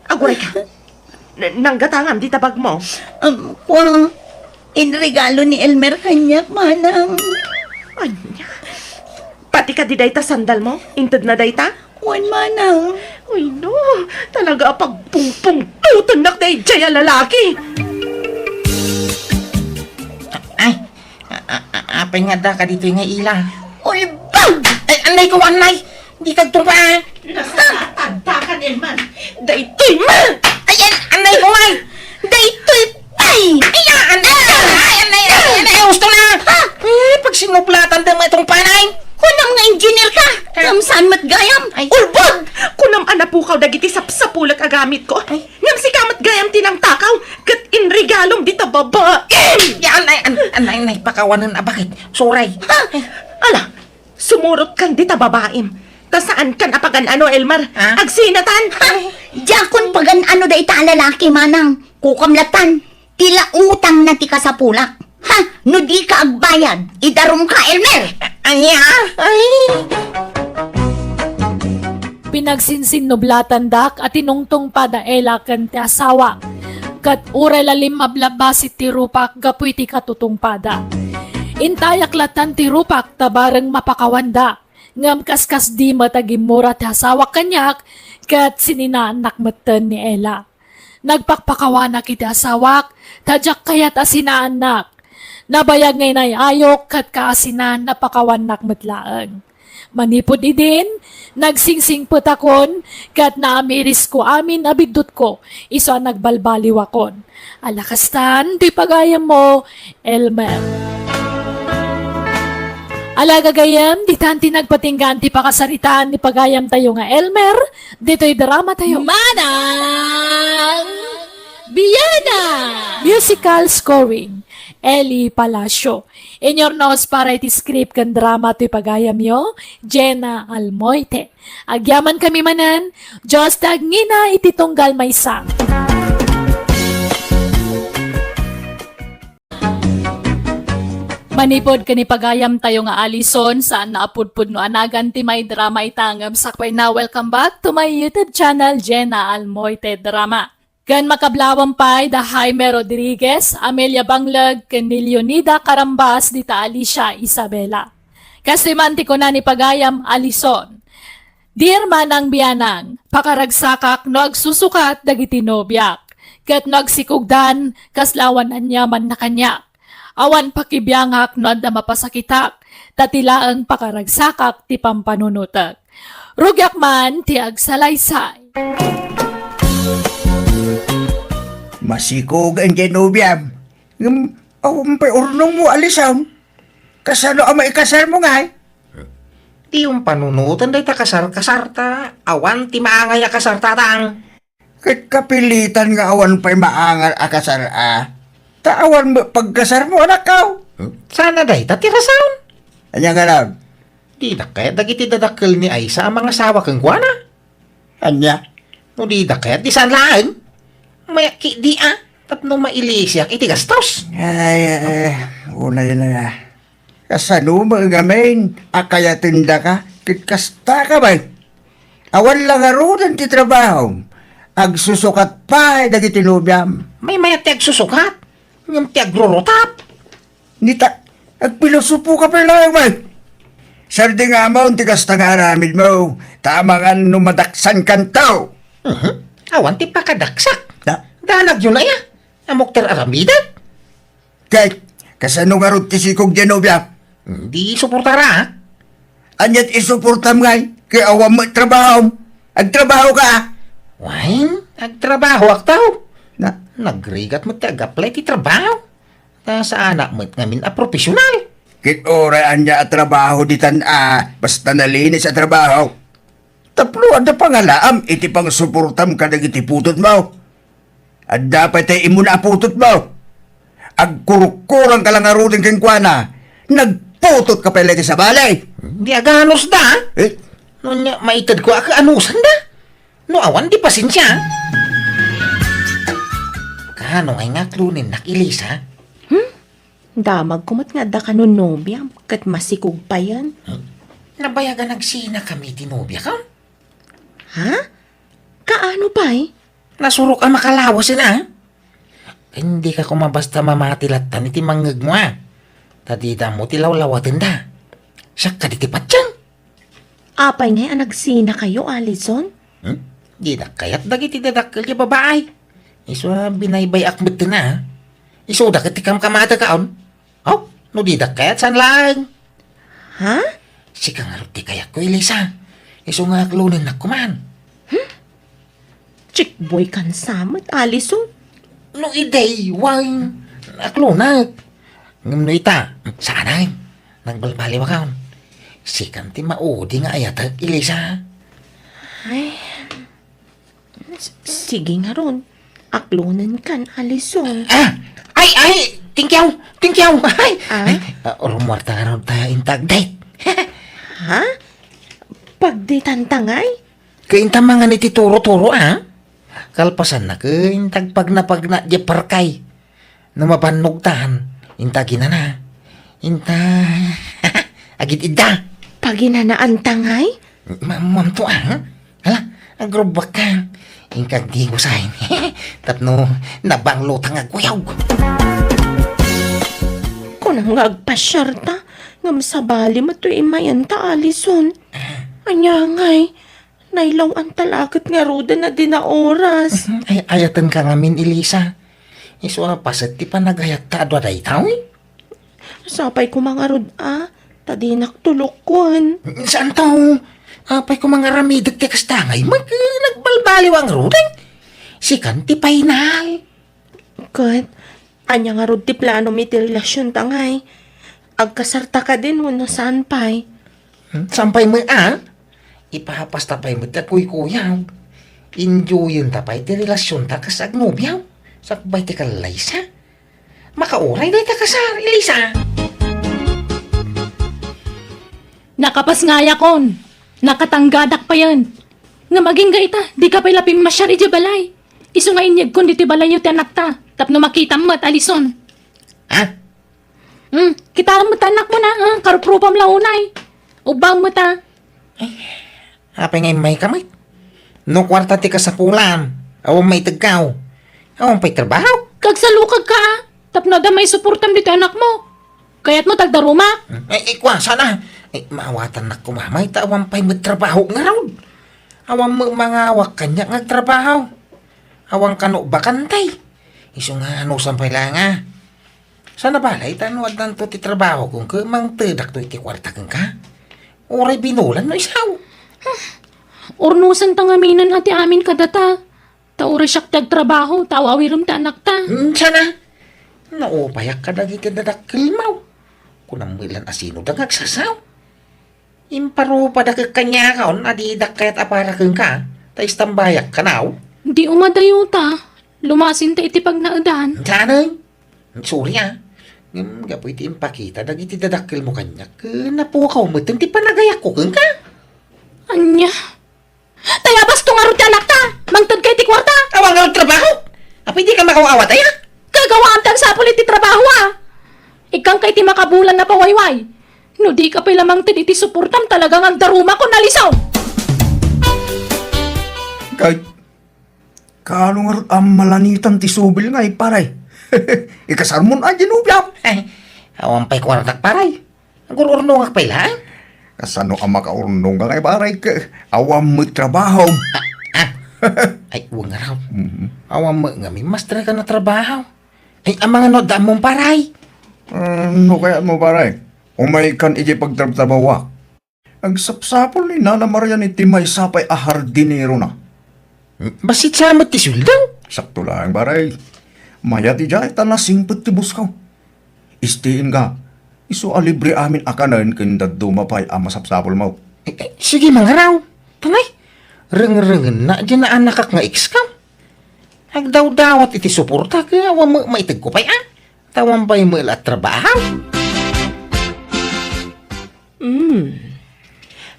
aguray ka. N-, nanggatangam dita bagmo. Um, kua, inregalo ni Elmer kaniak, manang. Ania? Pati kadi dayta sandalmo? Intedna dayta? Wen, manang. Uy, no. Talaga a pagpungpungtotennak daydiay a lalaki. Ay, a-, a-, a-, apay nga adda kaditoy nga ila? Ulbag! Ay, annay ko, annay! Dika agtungpa, ah! Nasakatan ta kan Elman. Daytoy man! Ay, ay, annay ko, ay! Daytoy pay! Ay, ah, annay! Ay, annay, ay, annay, gusto na! Ha? Eh, pagsinublatan da nga itong panay! Kunam nga engineer ka! Ha? Ngem saan met gayam? Ay. Ulbag! Kunam a napukaw dagiti sapsapulek a gamit ko. Ay. Ngem sika met gayam ti nangtakaw, ket inregalom dita babaem! Ya, annay, an-, annay, annay, pakawanen a bakit? Suray. Ha? Ala, sumurot kan dita babaem. Ta saan kan a pagan-ano, Elmer? Ha? Agsinatan! Ha? Diakon pagan-ano dayta a lalaki, manang. Kukam latan. Ti la utangna ti kasapulak. Ha? No dika agbayad, idarumka, Elmer! Ania? Ay! Pinagsinsinnublatan dak a tinungtungpada Ela ken ti asawa. Ket uray la limmablabbasi ti rupak gapu iti katutungpada. Intayak latan ti rupak ta bareng mapakawanda. Ngem kaskasdi met a gimmura ti asawa kaniak ket sininaannak metten ni Ela. Nagpakpakawanak iti asawak, ta diak kayat a sinaannak. Nabayag nga inay-ayok ket kaasinan a pakawannak met laeng. Manipud idin, nagsingsingpetakon ket naamirisko amin a biddutko isu a nagbalbaliwakon. Ala kastan, ti pagayammo, Elmer. Ala gagayem, ditan ti nagpatinggaan ti pakasaritaan ni pagayamtayo nga Elmer, ditoy dramatayo. Manang Biana! Musical scoring, Eli Palacio. Inyurnos para iti script ken drama toy pagayamyo, Jenna Almoite. Agyamankami manen, Dios ti agngina iti tunggal maysa. Manipud ken ni pagayamtayo nga Alison, saan a pudpudno a nagan ti may drama ita ngem sakbay na, welcome back to my YouTube channel, Jenna Almoite Drama. Ken makablawan pay da Jaime Rodriguez, Amelia Bangleg, ken ni Leonida Carambas dita Alicia Isabela. Kastoy man ti kuna ni pagayam Alison, Dear Manang Bianang, pakaragsakak no agsusukat dagiti nobiak, ket no agsikugdan, kasla awan aniamanna kaniak. Awan pakibiangak no adda mapasakitak, ta ti laeng pakaragsakak ti pampanunotek. Rugiak man ti agsalaysay. Masikog idiay nobiam. Ngem, awan pay urnongmo, Alison. Kasano a maikasarmo ngay? Ti umpanunoten dayta kasar-kasarta, awan ti maangay a kasar, tatang. Ket kapilitan nga awan pay maangay a kasar a, ta awan met pagkasarmo, anakko. Huh? Sana dayta ti rason. Ania ngarud? Dinak kayat dagiti dadakkel ni Aisa a mangasawa kenkuana? Ania? No didak kayat, di saan laeng. Mayak ketdi a, tapno mailisiak iti gastos. Ay, ay, ay, unay na nga. Kasano met ngamin a kayatendaka ket kastaka met? Awan la ngaruden ti trabahom. Agsusukat pay dagiti nobiam. Maymayat ti agsusukat. Ngem ti agrurutap. Nita, agpilosopo ka pay laeng met. Sardingamon ti kasta nga aramidmo, ta amangan no madaksankanto. Mhm. Awan ti pakadaksak. Da? Danagyo na iya. Ammok ti ar-aramidek. Ket, kasano ngarud ti sikog diay nobia? Di suportara, ha? Ania ti isuportam ngay? Ket awan met trabahom. Agtrabaho ka? Wen, agtrabahoak, tao. Na? Nagrigat met ti ag-apply ti trabaho. Ta saanak met ngamin a profesional. Ket uray ania a trabaho ditan a basta nalinis a trabaho. Tapno adda pangalaam iti pangsuportam kadagiti putotmo. Adda pay tay immuna a putotmo. Agkurukkurang ka la ngaruden kenkuana. Nagputot ka pay la iti sabali. Di aganusda. Eh? No nia, maitedko a kaanusanna. No awan, di pasensia. Kaano ngay nga aklonennak, Elisa? Hmm? Damagko met nga adda ka nonobiam, ket masikog payen. Hmm? Nabayag a nagsinakami ti nobiakon. Ha? Kaano pay? Nasurok a makalawasen, a. Dika koma basta mamati lattan iti mangngegmo, a. Ta dita ammo ti lawlawatenda. Siak kadi ti patien. Apay ngay a nagsinakayo, Alison? Hmm? Didak kayat dagiti dadakkel nga babae. Isu a binaybay-ak metten, a. Isuda ket ti kamkamada kaon. Aw, no didak kayat, saan laeng. Ha? Sika ngarud ti kayatko, Elisa. Isu nga aklonennak koman. Hmm? Chickboy kan sa met, Alison. No iday, wen, aklonek. Ngem no ita, saanen. Nagbalbaliwakon. Sikan ti maudi nga ayatek, Elisa. Ay. S-, sige ngarud. Aklonenkan, Alison. Ah! Ay, ay! Thank you! Thank you! Ay! Ah? Ay, ah, urmuarta ngarud ta inta ag-date. Ha? Pag-datenta ngay? Ket inta mangan iti turo-turo, a. Kalpasanna ket inta agpagnapagna diay parkay. No mabannogtan, inta aginana. Inta agid-idda. Paginanaanta ngay? Ma-, mamto, a? Hala, agrubakka. Inka agdigosayen. Tapno nabanglo ta nga agkuyog. Kunam nga agpasiarta, ngem sabali met toy immayenta, Alison. Ania ngay, nailaw-anta la ket ngaruden a dina oras. Mhm. Ay, ayatenka ngamin, Elisa. Isu a paset ti panagayatta adu a dayta, uy. Sapay koma ngarud a, ta dinak tulokken. Saanto? Apay koma nga aramidek ti kasta ngay, ket nagbalbaliw ngaruden. Sikan ti final. Ket, ania ngarud ti planom iti relasionta ngay? Agkasarta kadi wenno saan pay? Hmm, saan pay met, a? Ipapasta pay met a kuykuyog. Enjoyenta pay ti relasionta kas agnobiaw. Sakbay ti kallaysa. Makauray dayta kasar, Elisa. Nakapasngayakon. Nakatanggadak payen. Ngem agingga ita, dika pay la pimmasiar idiay balay. Isu nga inyegkon ditoy balayyo ti anakta, tapno makitam met, Alison. Ha? Hmm, kitaem met ti anakmo na, ha? Karuprupam la unay. Ubbaem met, a. Apay nga immayka met? No kuarta ti kasapulam, awan maitegkaw. Awan pay trabaho. Agsalukagka, a. Tapno adda maisuportam ditoy anakmo. Kayatmo ta agdarumak? Ay, ay, kua, saan a? Ay, maawatannak koma met ta awan pay met trabaho ngarud. Awan met mangawak kaniak nga agtrabaho. Awan kano bakante. Isu nga anusan pay laeng a. Saan a balay ta no addanto ti trabaho kenka, mangtedakto iti kuarta kenka? Uray binulan no isaw. Urnosenta ngaminen a ti amin kadata. Ta uray siak ti agtrabaho, ta aw-awirem ti anakta. Hmm, saan a? Naupayak kadagiti dadakkelmo. Kunam met la a sinoda nga agsasaw. Imparupada ket kaniakon a didak kayat a para kenka, ta istambayak kanaw. Di umadayota, lumasinta iti pagnaedan. Saan a? Sorry a. Ngem gapu iti impakita dagiti dadakkelmo kaniak, ket napukawko metten ti panagayakko kenka. Ania? Tayabas to ngarud ti anakta! Mangted ka iti kuarta! Awan nga trabaho! Apay di ka makaw-awat, aya? Gagawaam ti agsapul iti trabaho, a! Ikkan ka iti makabulan a pawayway. No di ka pay la mangted iti suportam, talaga nga agdarumakon, Alison! Kay, kaano ngarud a malanitan ti subil nga, eh, paray? Ikasarmon a di nobiam? Awan pay kuartak, paray. Agur-urnongak pay laeng. Kasano a makaurnong nga, eh, paray, ket awan met trabaho? Ah, ah. Ay, wen ngarud. Mhm. Awan met ngamin, mastre ka na trabaho. Ay, amangan no adda ammom, paray? Ah, no kayatmo, paray? Umaykan iti pagtrabtrabahoak. Agsapsapul ni Nana Marian iti maysa pay a hardinero na. Bassit sa met ti sueldo? Sakto laeng, paray. Mayat idiay ta nasingpet ti busko. Istiinka, isu a libre amin a kanen ken dadduma pay a masapsapulmo. Eh, eh, sige, mangaraw. Tanay, rengrengenna diay naanakak nga ex-ko. Agdawdawat iti suporta, ket awan met maitegko pay, a? Ta awan pay met la a trabaho. Hmm.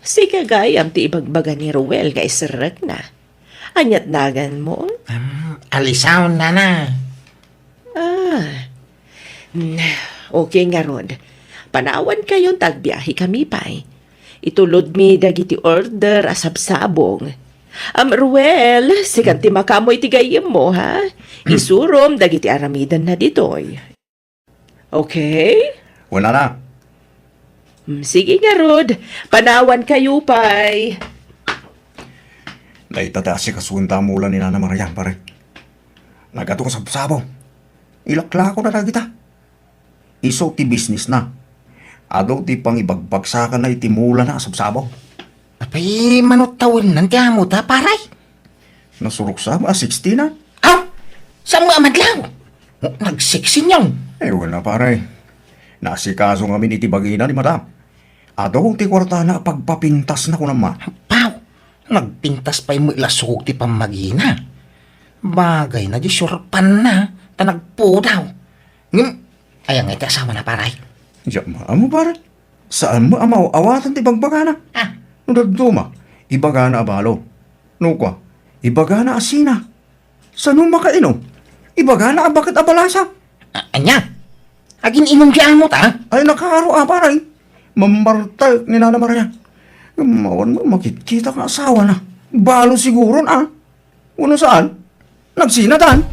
Sika gayam ti ibagbaga ni Ruel nga iserrekna. Ania't naganmo? Am, Alison, nana. Ah. Hmm, okay ngarud. Panawankayon ta agbiahekami pay. Itulodmi dagiti order a sabsabong. Am, Ruel, sikan ti makaammo iti gayyemmo, ha? Isurom dagiti aramidenna ditoy. Okay? Wen, nana. Mm, sige ngarud. Panawankayo pay. Dayta ti asikasuenta a mula ni Nana Marian, pare. Nagadu nga sabsabong. Ilaklakona dagita. Isu ti businessna. Adu ti pangibagbagsakanna iti mulana a sabsabong. Apay, mano tawennan ti amota, pare? Nasurok sa a sixty na. Ah! Saan mo amadlaw? Nag-sixty niyan. Ay, wala, pare. Naasikaso ngamin iti bagina ni madam. Adu ti kuartana a pagpapintasna, kunam man. Pau, nagpintas pay met la sukog ti pammagina. Bagay na di surpanna, ta nagpudaw. Ngem, aya nga iti asawana, pare? Diak maammo, pare. Saan mo a maaw-awatan ti bagbagana? Ah. No dadduma, ibagana a balo. No kua, ibagana a sina. Sano makainom? Ibagana a baket a balasa. A-, ania? Agin-inom di amota? Ay, nakaaro a, pare. Mammarta ni Nana Maria. Mawan mo, makitkitak nga asawana. Balo siguron, a. Wenno saan? Nagsinatan?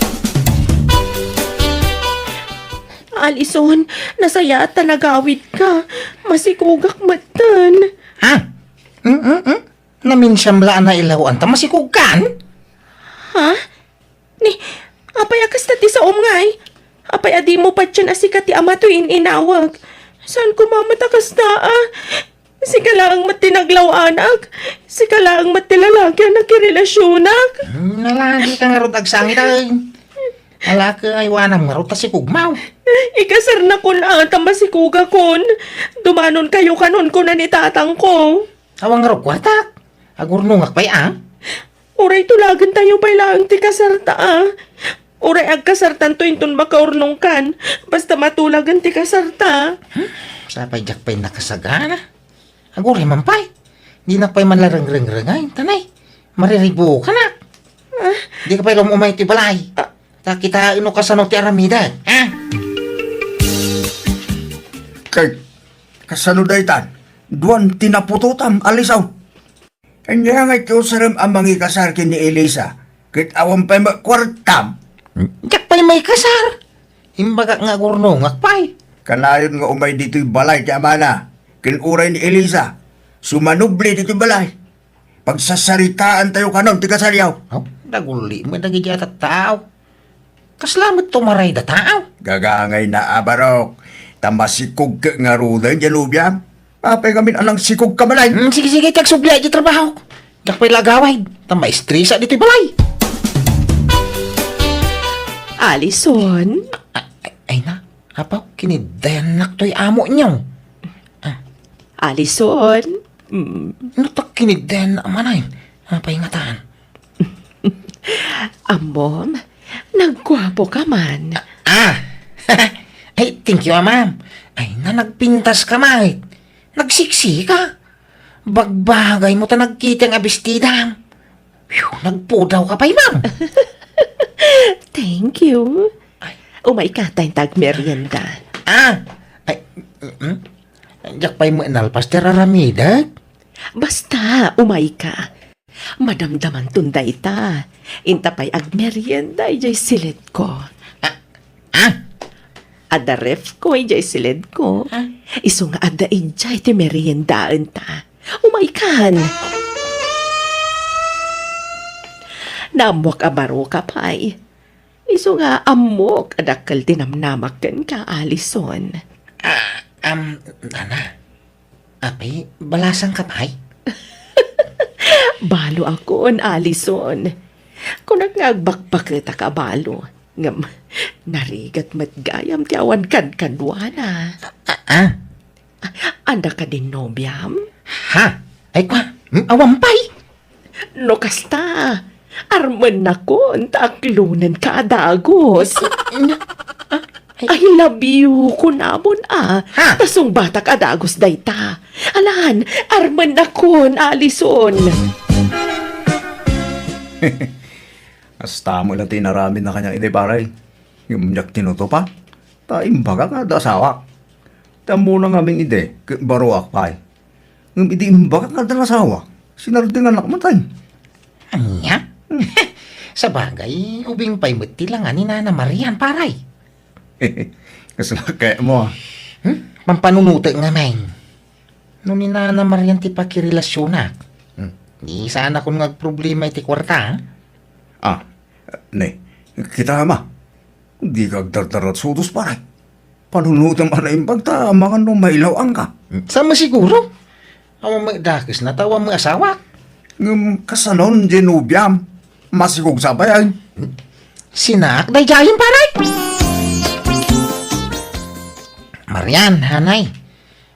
Alison, nasayaat ta nagawidka. Masikogak metten. Ha? Mm, mm, mm. Naminsan la a nailawan ta masikogkan? Ha? Ni, apay a kasta ti saom ngay? Apay a dimo patien a sika ti ama toy in-inawag? Saan koma met a kasta, a? Sika laeng met ti naglaw-anak. Sika laeng met ti lalaki a nakirelasionak. Hmm, nalagi ka ngarud agsangit, ay. Alaki, aywanam ngarud ta sikugmaw. Ikasarnakon a ta masikugakon. Dumanonkayo kanon kuna ni tatangko. Awan ngarud kuartak. Agurnongak pay, a? Uray tulagentayo pay laeng ti kasarta, a. Uray agkasartanto inton makaurnongkan, basta matulagen ti kasarta. Hmm? Sapay diak pay nakasagana. Aguray man pay. Dinak pay man la rengrengrengay. Tanay, mariribukanak. Ah. Di ka pay la umay ti balay. Ah. Ta kitaen no kasano ti aramidek, a? Kay, kasano daytan? Duan ti naputotam, Alison. Ania ngay ti usarem a mangikasar ken ni Elisa, ket awan pay met kuartam? Diak pay maikasar. Imbagak nga agurnongak pay. Kanayon nga umay ditoy balay ti amana, ken uray ni Elisa, sumanubli ditoy balay. Pagsassaritaantayo kanon ti kasaryo. Aw, daguli met dagiti a tattao. Kasla met tumaray da tao? Gagangay na, a, barok. Ta masikog ket ngaruden, ya nobiam. Apay ngamin a nangsikog ka manay? Hmm, sige, sige, ti agsubli, di trabaho. Diak pay la agawid. Ta maestresa ditoy balay. Alison? A-, a-, ay na, apaw, kiniddayannak toy amo niyo. Ah. Alison? Mm. No ta kiniddayannak manay. Apay ngatan? Ammom, nagguapo ka man. Ah! Ay, thank you, a, ma'am. Ay na, nagpintas ka, ma'am. Nagsiksi ka. Bagbagay mo ta nagkita nga bestidam. Phew, nagpudawka pay, ma'am. Thank you. Ay. Umayka, ta inta agmerienda. Ah! Ay, mm, diak pay met nalpas ti ar-aramidek. Basta, umayka. Madamdamanton dayta. Inta pay agmerienda idiay silidko. Ah, ah? Adda refko idiay silidko. Ah? Isu nga adda idiay ti meriendaenta. Umaykan! Naammoak a baroka pay. Isu nga ammok a dakkel ti namnamak kenka, Alison. Ah, um, Nana. Apay, balasangka pay? Balo akon, Alison. Kunak nga agbakbaketak a balo. Ngem, narigat met gayam ti awan kankanuana. Ah, ah? Anda kadin nobiam? Ha? Ay, kwa, hmm, awan pay? No kasta, armennakon ta aklonenka a dagus. Ay. I love you, kunamon a. Ha? Ta sungbatak a dagus dayta. Alan, armennakon, Alison. Kasta met la ti inaramidna kaniak idi, pare. Ngem diak tinutupa. Ta imbagak nga adda asawak. Ti ammona ngamin idi, ket baroak pay. Ngem idi imbagak nga adda asawak, sinardingannak met. Ania? Sabagay, ubing pay met ti langa ni Nana Marian, pare. Kasla kayatmo, ah. Hmm? Pampanunotek ngamin. No ni Nana Marian ti pakirelasionak, hmm, di sanakon nga agproblema iti kuarta, ah? Ah, ne, kita, ama. Dika agdardaratsudos, pare. Panunotem a naimbag ta amangan no mailaw-angka. Saan masiguro? Awan met dakesna ta awan met asawak. Ngem kasanon diay nobiam? Masikog sa pay, ay. Sinaak daydiayen, pare? Marian, hanay.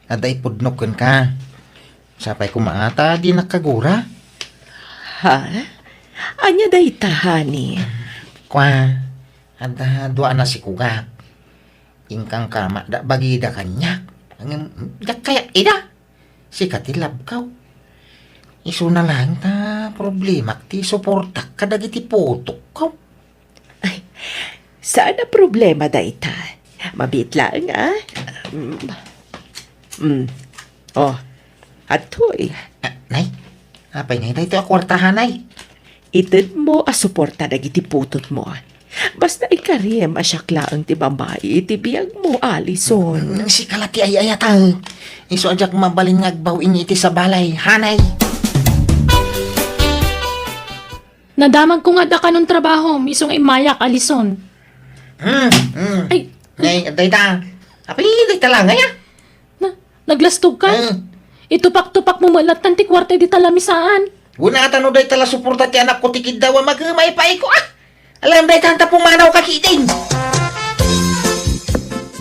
Adda ipudnok kenka. Sapay koma ta dinak kagura. Ha? Ania dayta, honey? Kua, adda dua a nasikogak. Inkangkamatda bagida kaniak. Ngem, diak kayat ida. Sika ti labkaw. Isuna laeng ta problemak ti suportak kadagiti putokko. Ay, saan a problema dayta. Mabiit laeng, ah. Mm. Mm. Oh, adtoy. Ah, nay, apay ngay daytoy a kuarta, hanay? Itedmo a suporta dagiti putotmo. Basta ikarim a siak laeng ti babai iti biagmo, Alison. Mm, sika la ti ay-ayatek. Isu a diak mabalin nga agbaw-in iti sabalay, hanay. Nadamagko nga adda kanon trabahom, isu nga immayak, Alison. Hmm, hmm. Ay. Nay, adda ita. Apay, dayta la ngay, ah? Na, naglastogka? Hmm. Itupak-tupakmo met latta ti kuarta idi talamisaan. Wen, ata no dayta la suporta ti anakko ti kiddaw a magmay pay ko, ah! Alam dayta ta pumanawka ketdin.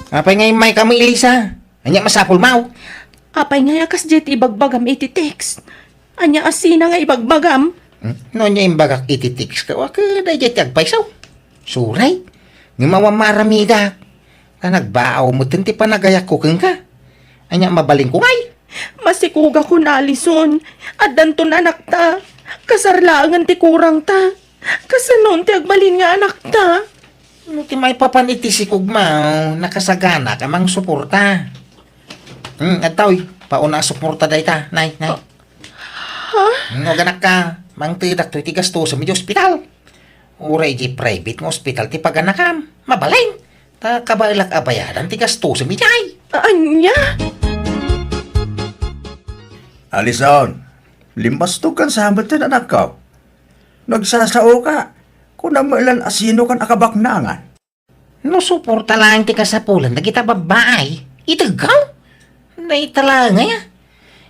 Apay nga immayka met, Elisa? Ania masapulmo? Apay nga a kasdiay ti ibagbagam iti text? Ania a sina nga ibagbagam? Hmm? No ania imbagak iti text ka, wa ket daydiay ti agpayso. Suray, ngem awan maaramidak. Ta nagbaaw metten ti panagayatko kenka. Ania mabalinko ngay? Masikogakon, Alison. Addanton anakta. Kasar laengen ti kurangta. Kasanon ti agbalin nga anakta? No ti maipapan iti sikogmo, nakasaganak a mangsuporta. Hmm, adtoy, pauna a suporta dayta, nay, nay. Ha? Hmm, aganakka, mangtedak toy ti gastosem iti ospital. Uray iti private nga ospital ti paganakam, mabalin. Ta kabaelak a bayadan ti gastosem idiay. Ania? Alison, limbastogkan sa metten, anakko. No agsasaoka, kunam met lan a sinokan a kabaknangan. No suporta laeng ti kasapulan dagita babbai, itegko? Dayta la ngay, ah.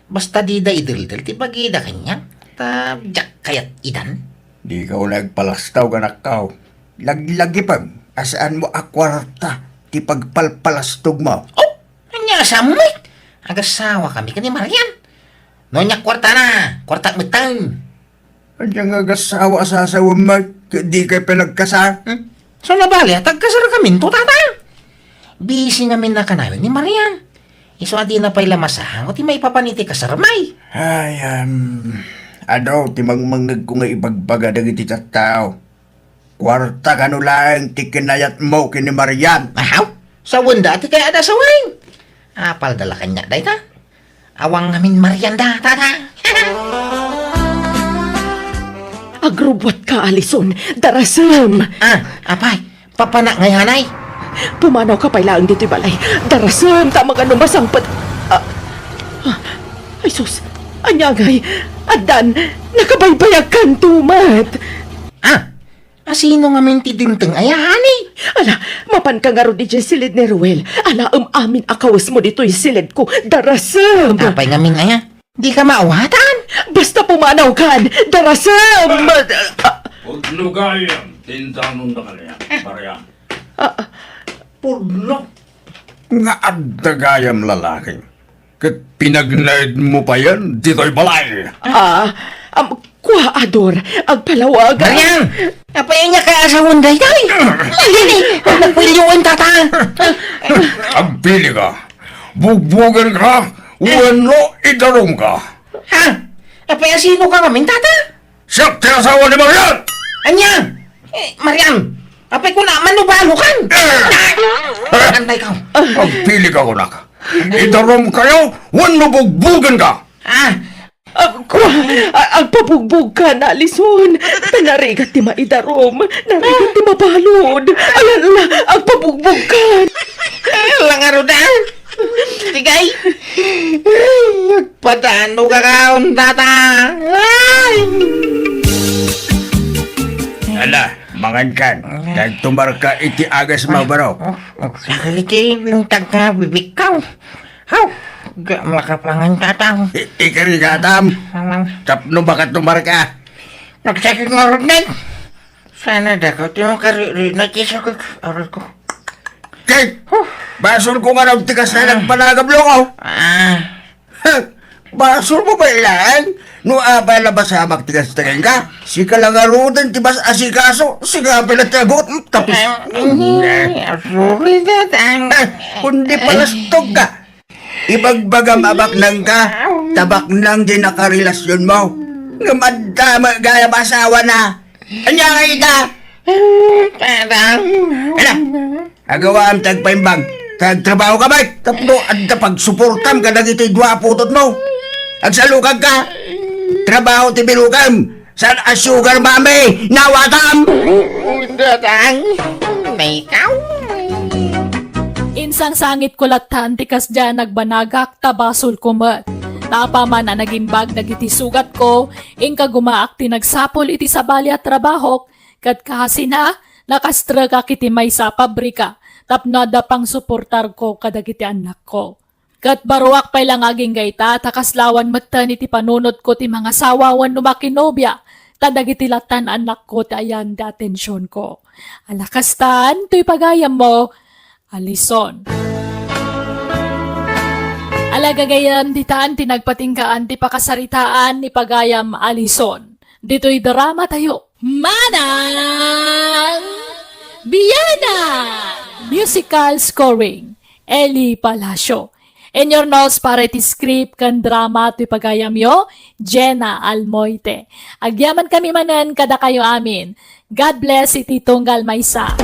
Basta dida ideldel ti bagida kaniak, ta diak kayat idan. Dika unay agpalastog, anakko. Laglagipem a saanmo a kuarta ti pagpalpalastogmo. Oh, ania a saan met? Agasawakami ken ni Marian. No ania kuartana, kuartak metten. Ania nga agassawa a sasawem met ket dikay pay nagkasar? Hmm? Saan a bale a agkasarkaminto, tata? Busy ngamin a kanayon ni Marian. Isu a dina pay la masango ti maipapan iti kasarmi. Ay, um, Adu ti mangmangngegko nga ibagbaga dagiti tattao. Kuarta kano laeng ti kinayatmo ken ni Marian. Ahaw, sawenda ti kayatna saweng. Apalda la kaniak dayta. Awan ngamin Marian da, tata. Agrubbuatka, Alison. Darasem. Ah, apay, papanak ngay hanay? Pumanawka pay laeng ditoy balay. Darasem, ta magano masangpet. Ah, ah, ay sus, ania ngay? Addan, nakabaybayagkanto met. Ah, asino ngamin ti dimteng aya, honey? Ala, mapanka ngarud idiay silid ni Ruel. Alaem amin a kawesmo ditoy silidko. Darasem. Apay ngamin aya? Dika maawatan? Basta pumanawkan. Darasem. Pudno gayam ti indanonda kaniak, Marian. Ah, ah. Pudno. Nga adda gayam lalaki. Ket pinagnaedmo payen ditoy balay. Ah, am, kua, Ador, agpalawag. Marian! Apay ania kay asawan daytoy? Nagpilyoen, tata. Agpili ka. Bugbugen ka, wenno idarum ka. Ha? Apay asino ka ngamin, tata? Siak ti asawa ni Marian! Ania? Eh, Marian, apay kuna, manubalo kan? Eh! Antay ka. Agpili ka kunak. Idarum kayo, wenno bugbugen ka? Ah, ah, kua, ah, agpabugbog kan, Alison. Ta narigat ti maidarum. Narigat ti mabalud. Ay, ala, agpabugbog kan. Ala ngarud, ah. Sige. Padano ka kaon, tata? Ay! Ala, mangan kan. Nagtumar ka iti agas mo, baro. Iti yung tagka bibikaw. Haw! Di makapangan, tata. I-, ikari ka, Tam. Mangan. Tapno baka tumar ka. Nagsakit nga rin, Nay. Sana dako ti makaririna ti sakit. Aray ko. Kay, basol ko nga raw ti kasla nagpanagablo ko. Ah. Basol mo ba ilan? No apay la basamak ti kastagan ka? Sika lang aruden ti bas asikaso. Sika pala ti agot. Tapos, eh, sorry, Tatang. Eh, kundi palastog ka. Ibagbagam a baknang ka, ta baknang di nakarelasyon mo. Ngem adda met gayam asawa na. Ania nga ita? Tatang. Ala, agawaam ti agpaimbag. Ta agtrabaho ka met. Tapno adda pagsuportam kadagiti dua a putotmo. Agsalukag ka. Trabaho ti bilukam. Saan a sugar mommy? Nawatam! Tatang. Maykaw. Insangsangitko latta ti kasdiay a nagbanagak ta basolko met. Ta apaman a nagimbag dagiti sugatko, inka gumaak ti nagsapul iti sabali a trabahok, ket kasina, nakastrekak iti maysa a pabrika tapno adda pangsuportarko kadagiti annakko. Ket baruak pay la nga agingga ita, ta kaslawan metten iti panunotko ti mangasawa wenno makinobia, ta dagiti lattan annakko ti ayan ti atensionko. Ala kastan, toy pagayammo, Alison. Ala gagayyem, ditan ti nagpatinggaan ti pakasaritaan ni pagayam Alison. Ditoy drama tayo. Manang Biana! Musical scoring, Eli Palacio. Inyurnos para iti script ken drama ti pagayamyo, Jenna Almoite. Agyaman kami manen kadakayo amin. God bless iti tunggal maysa.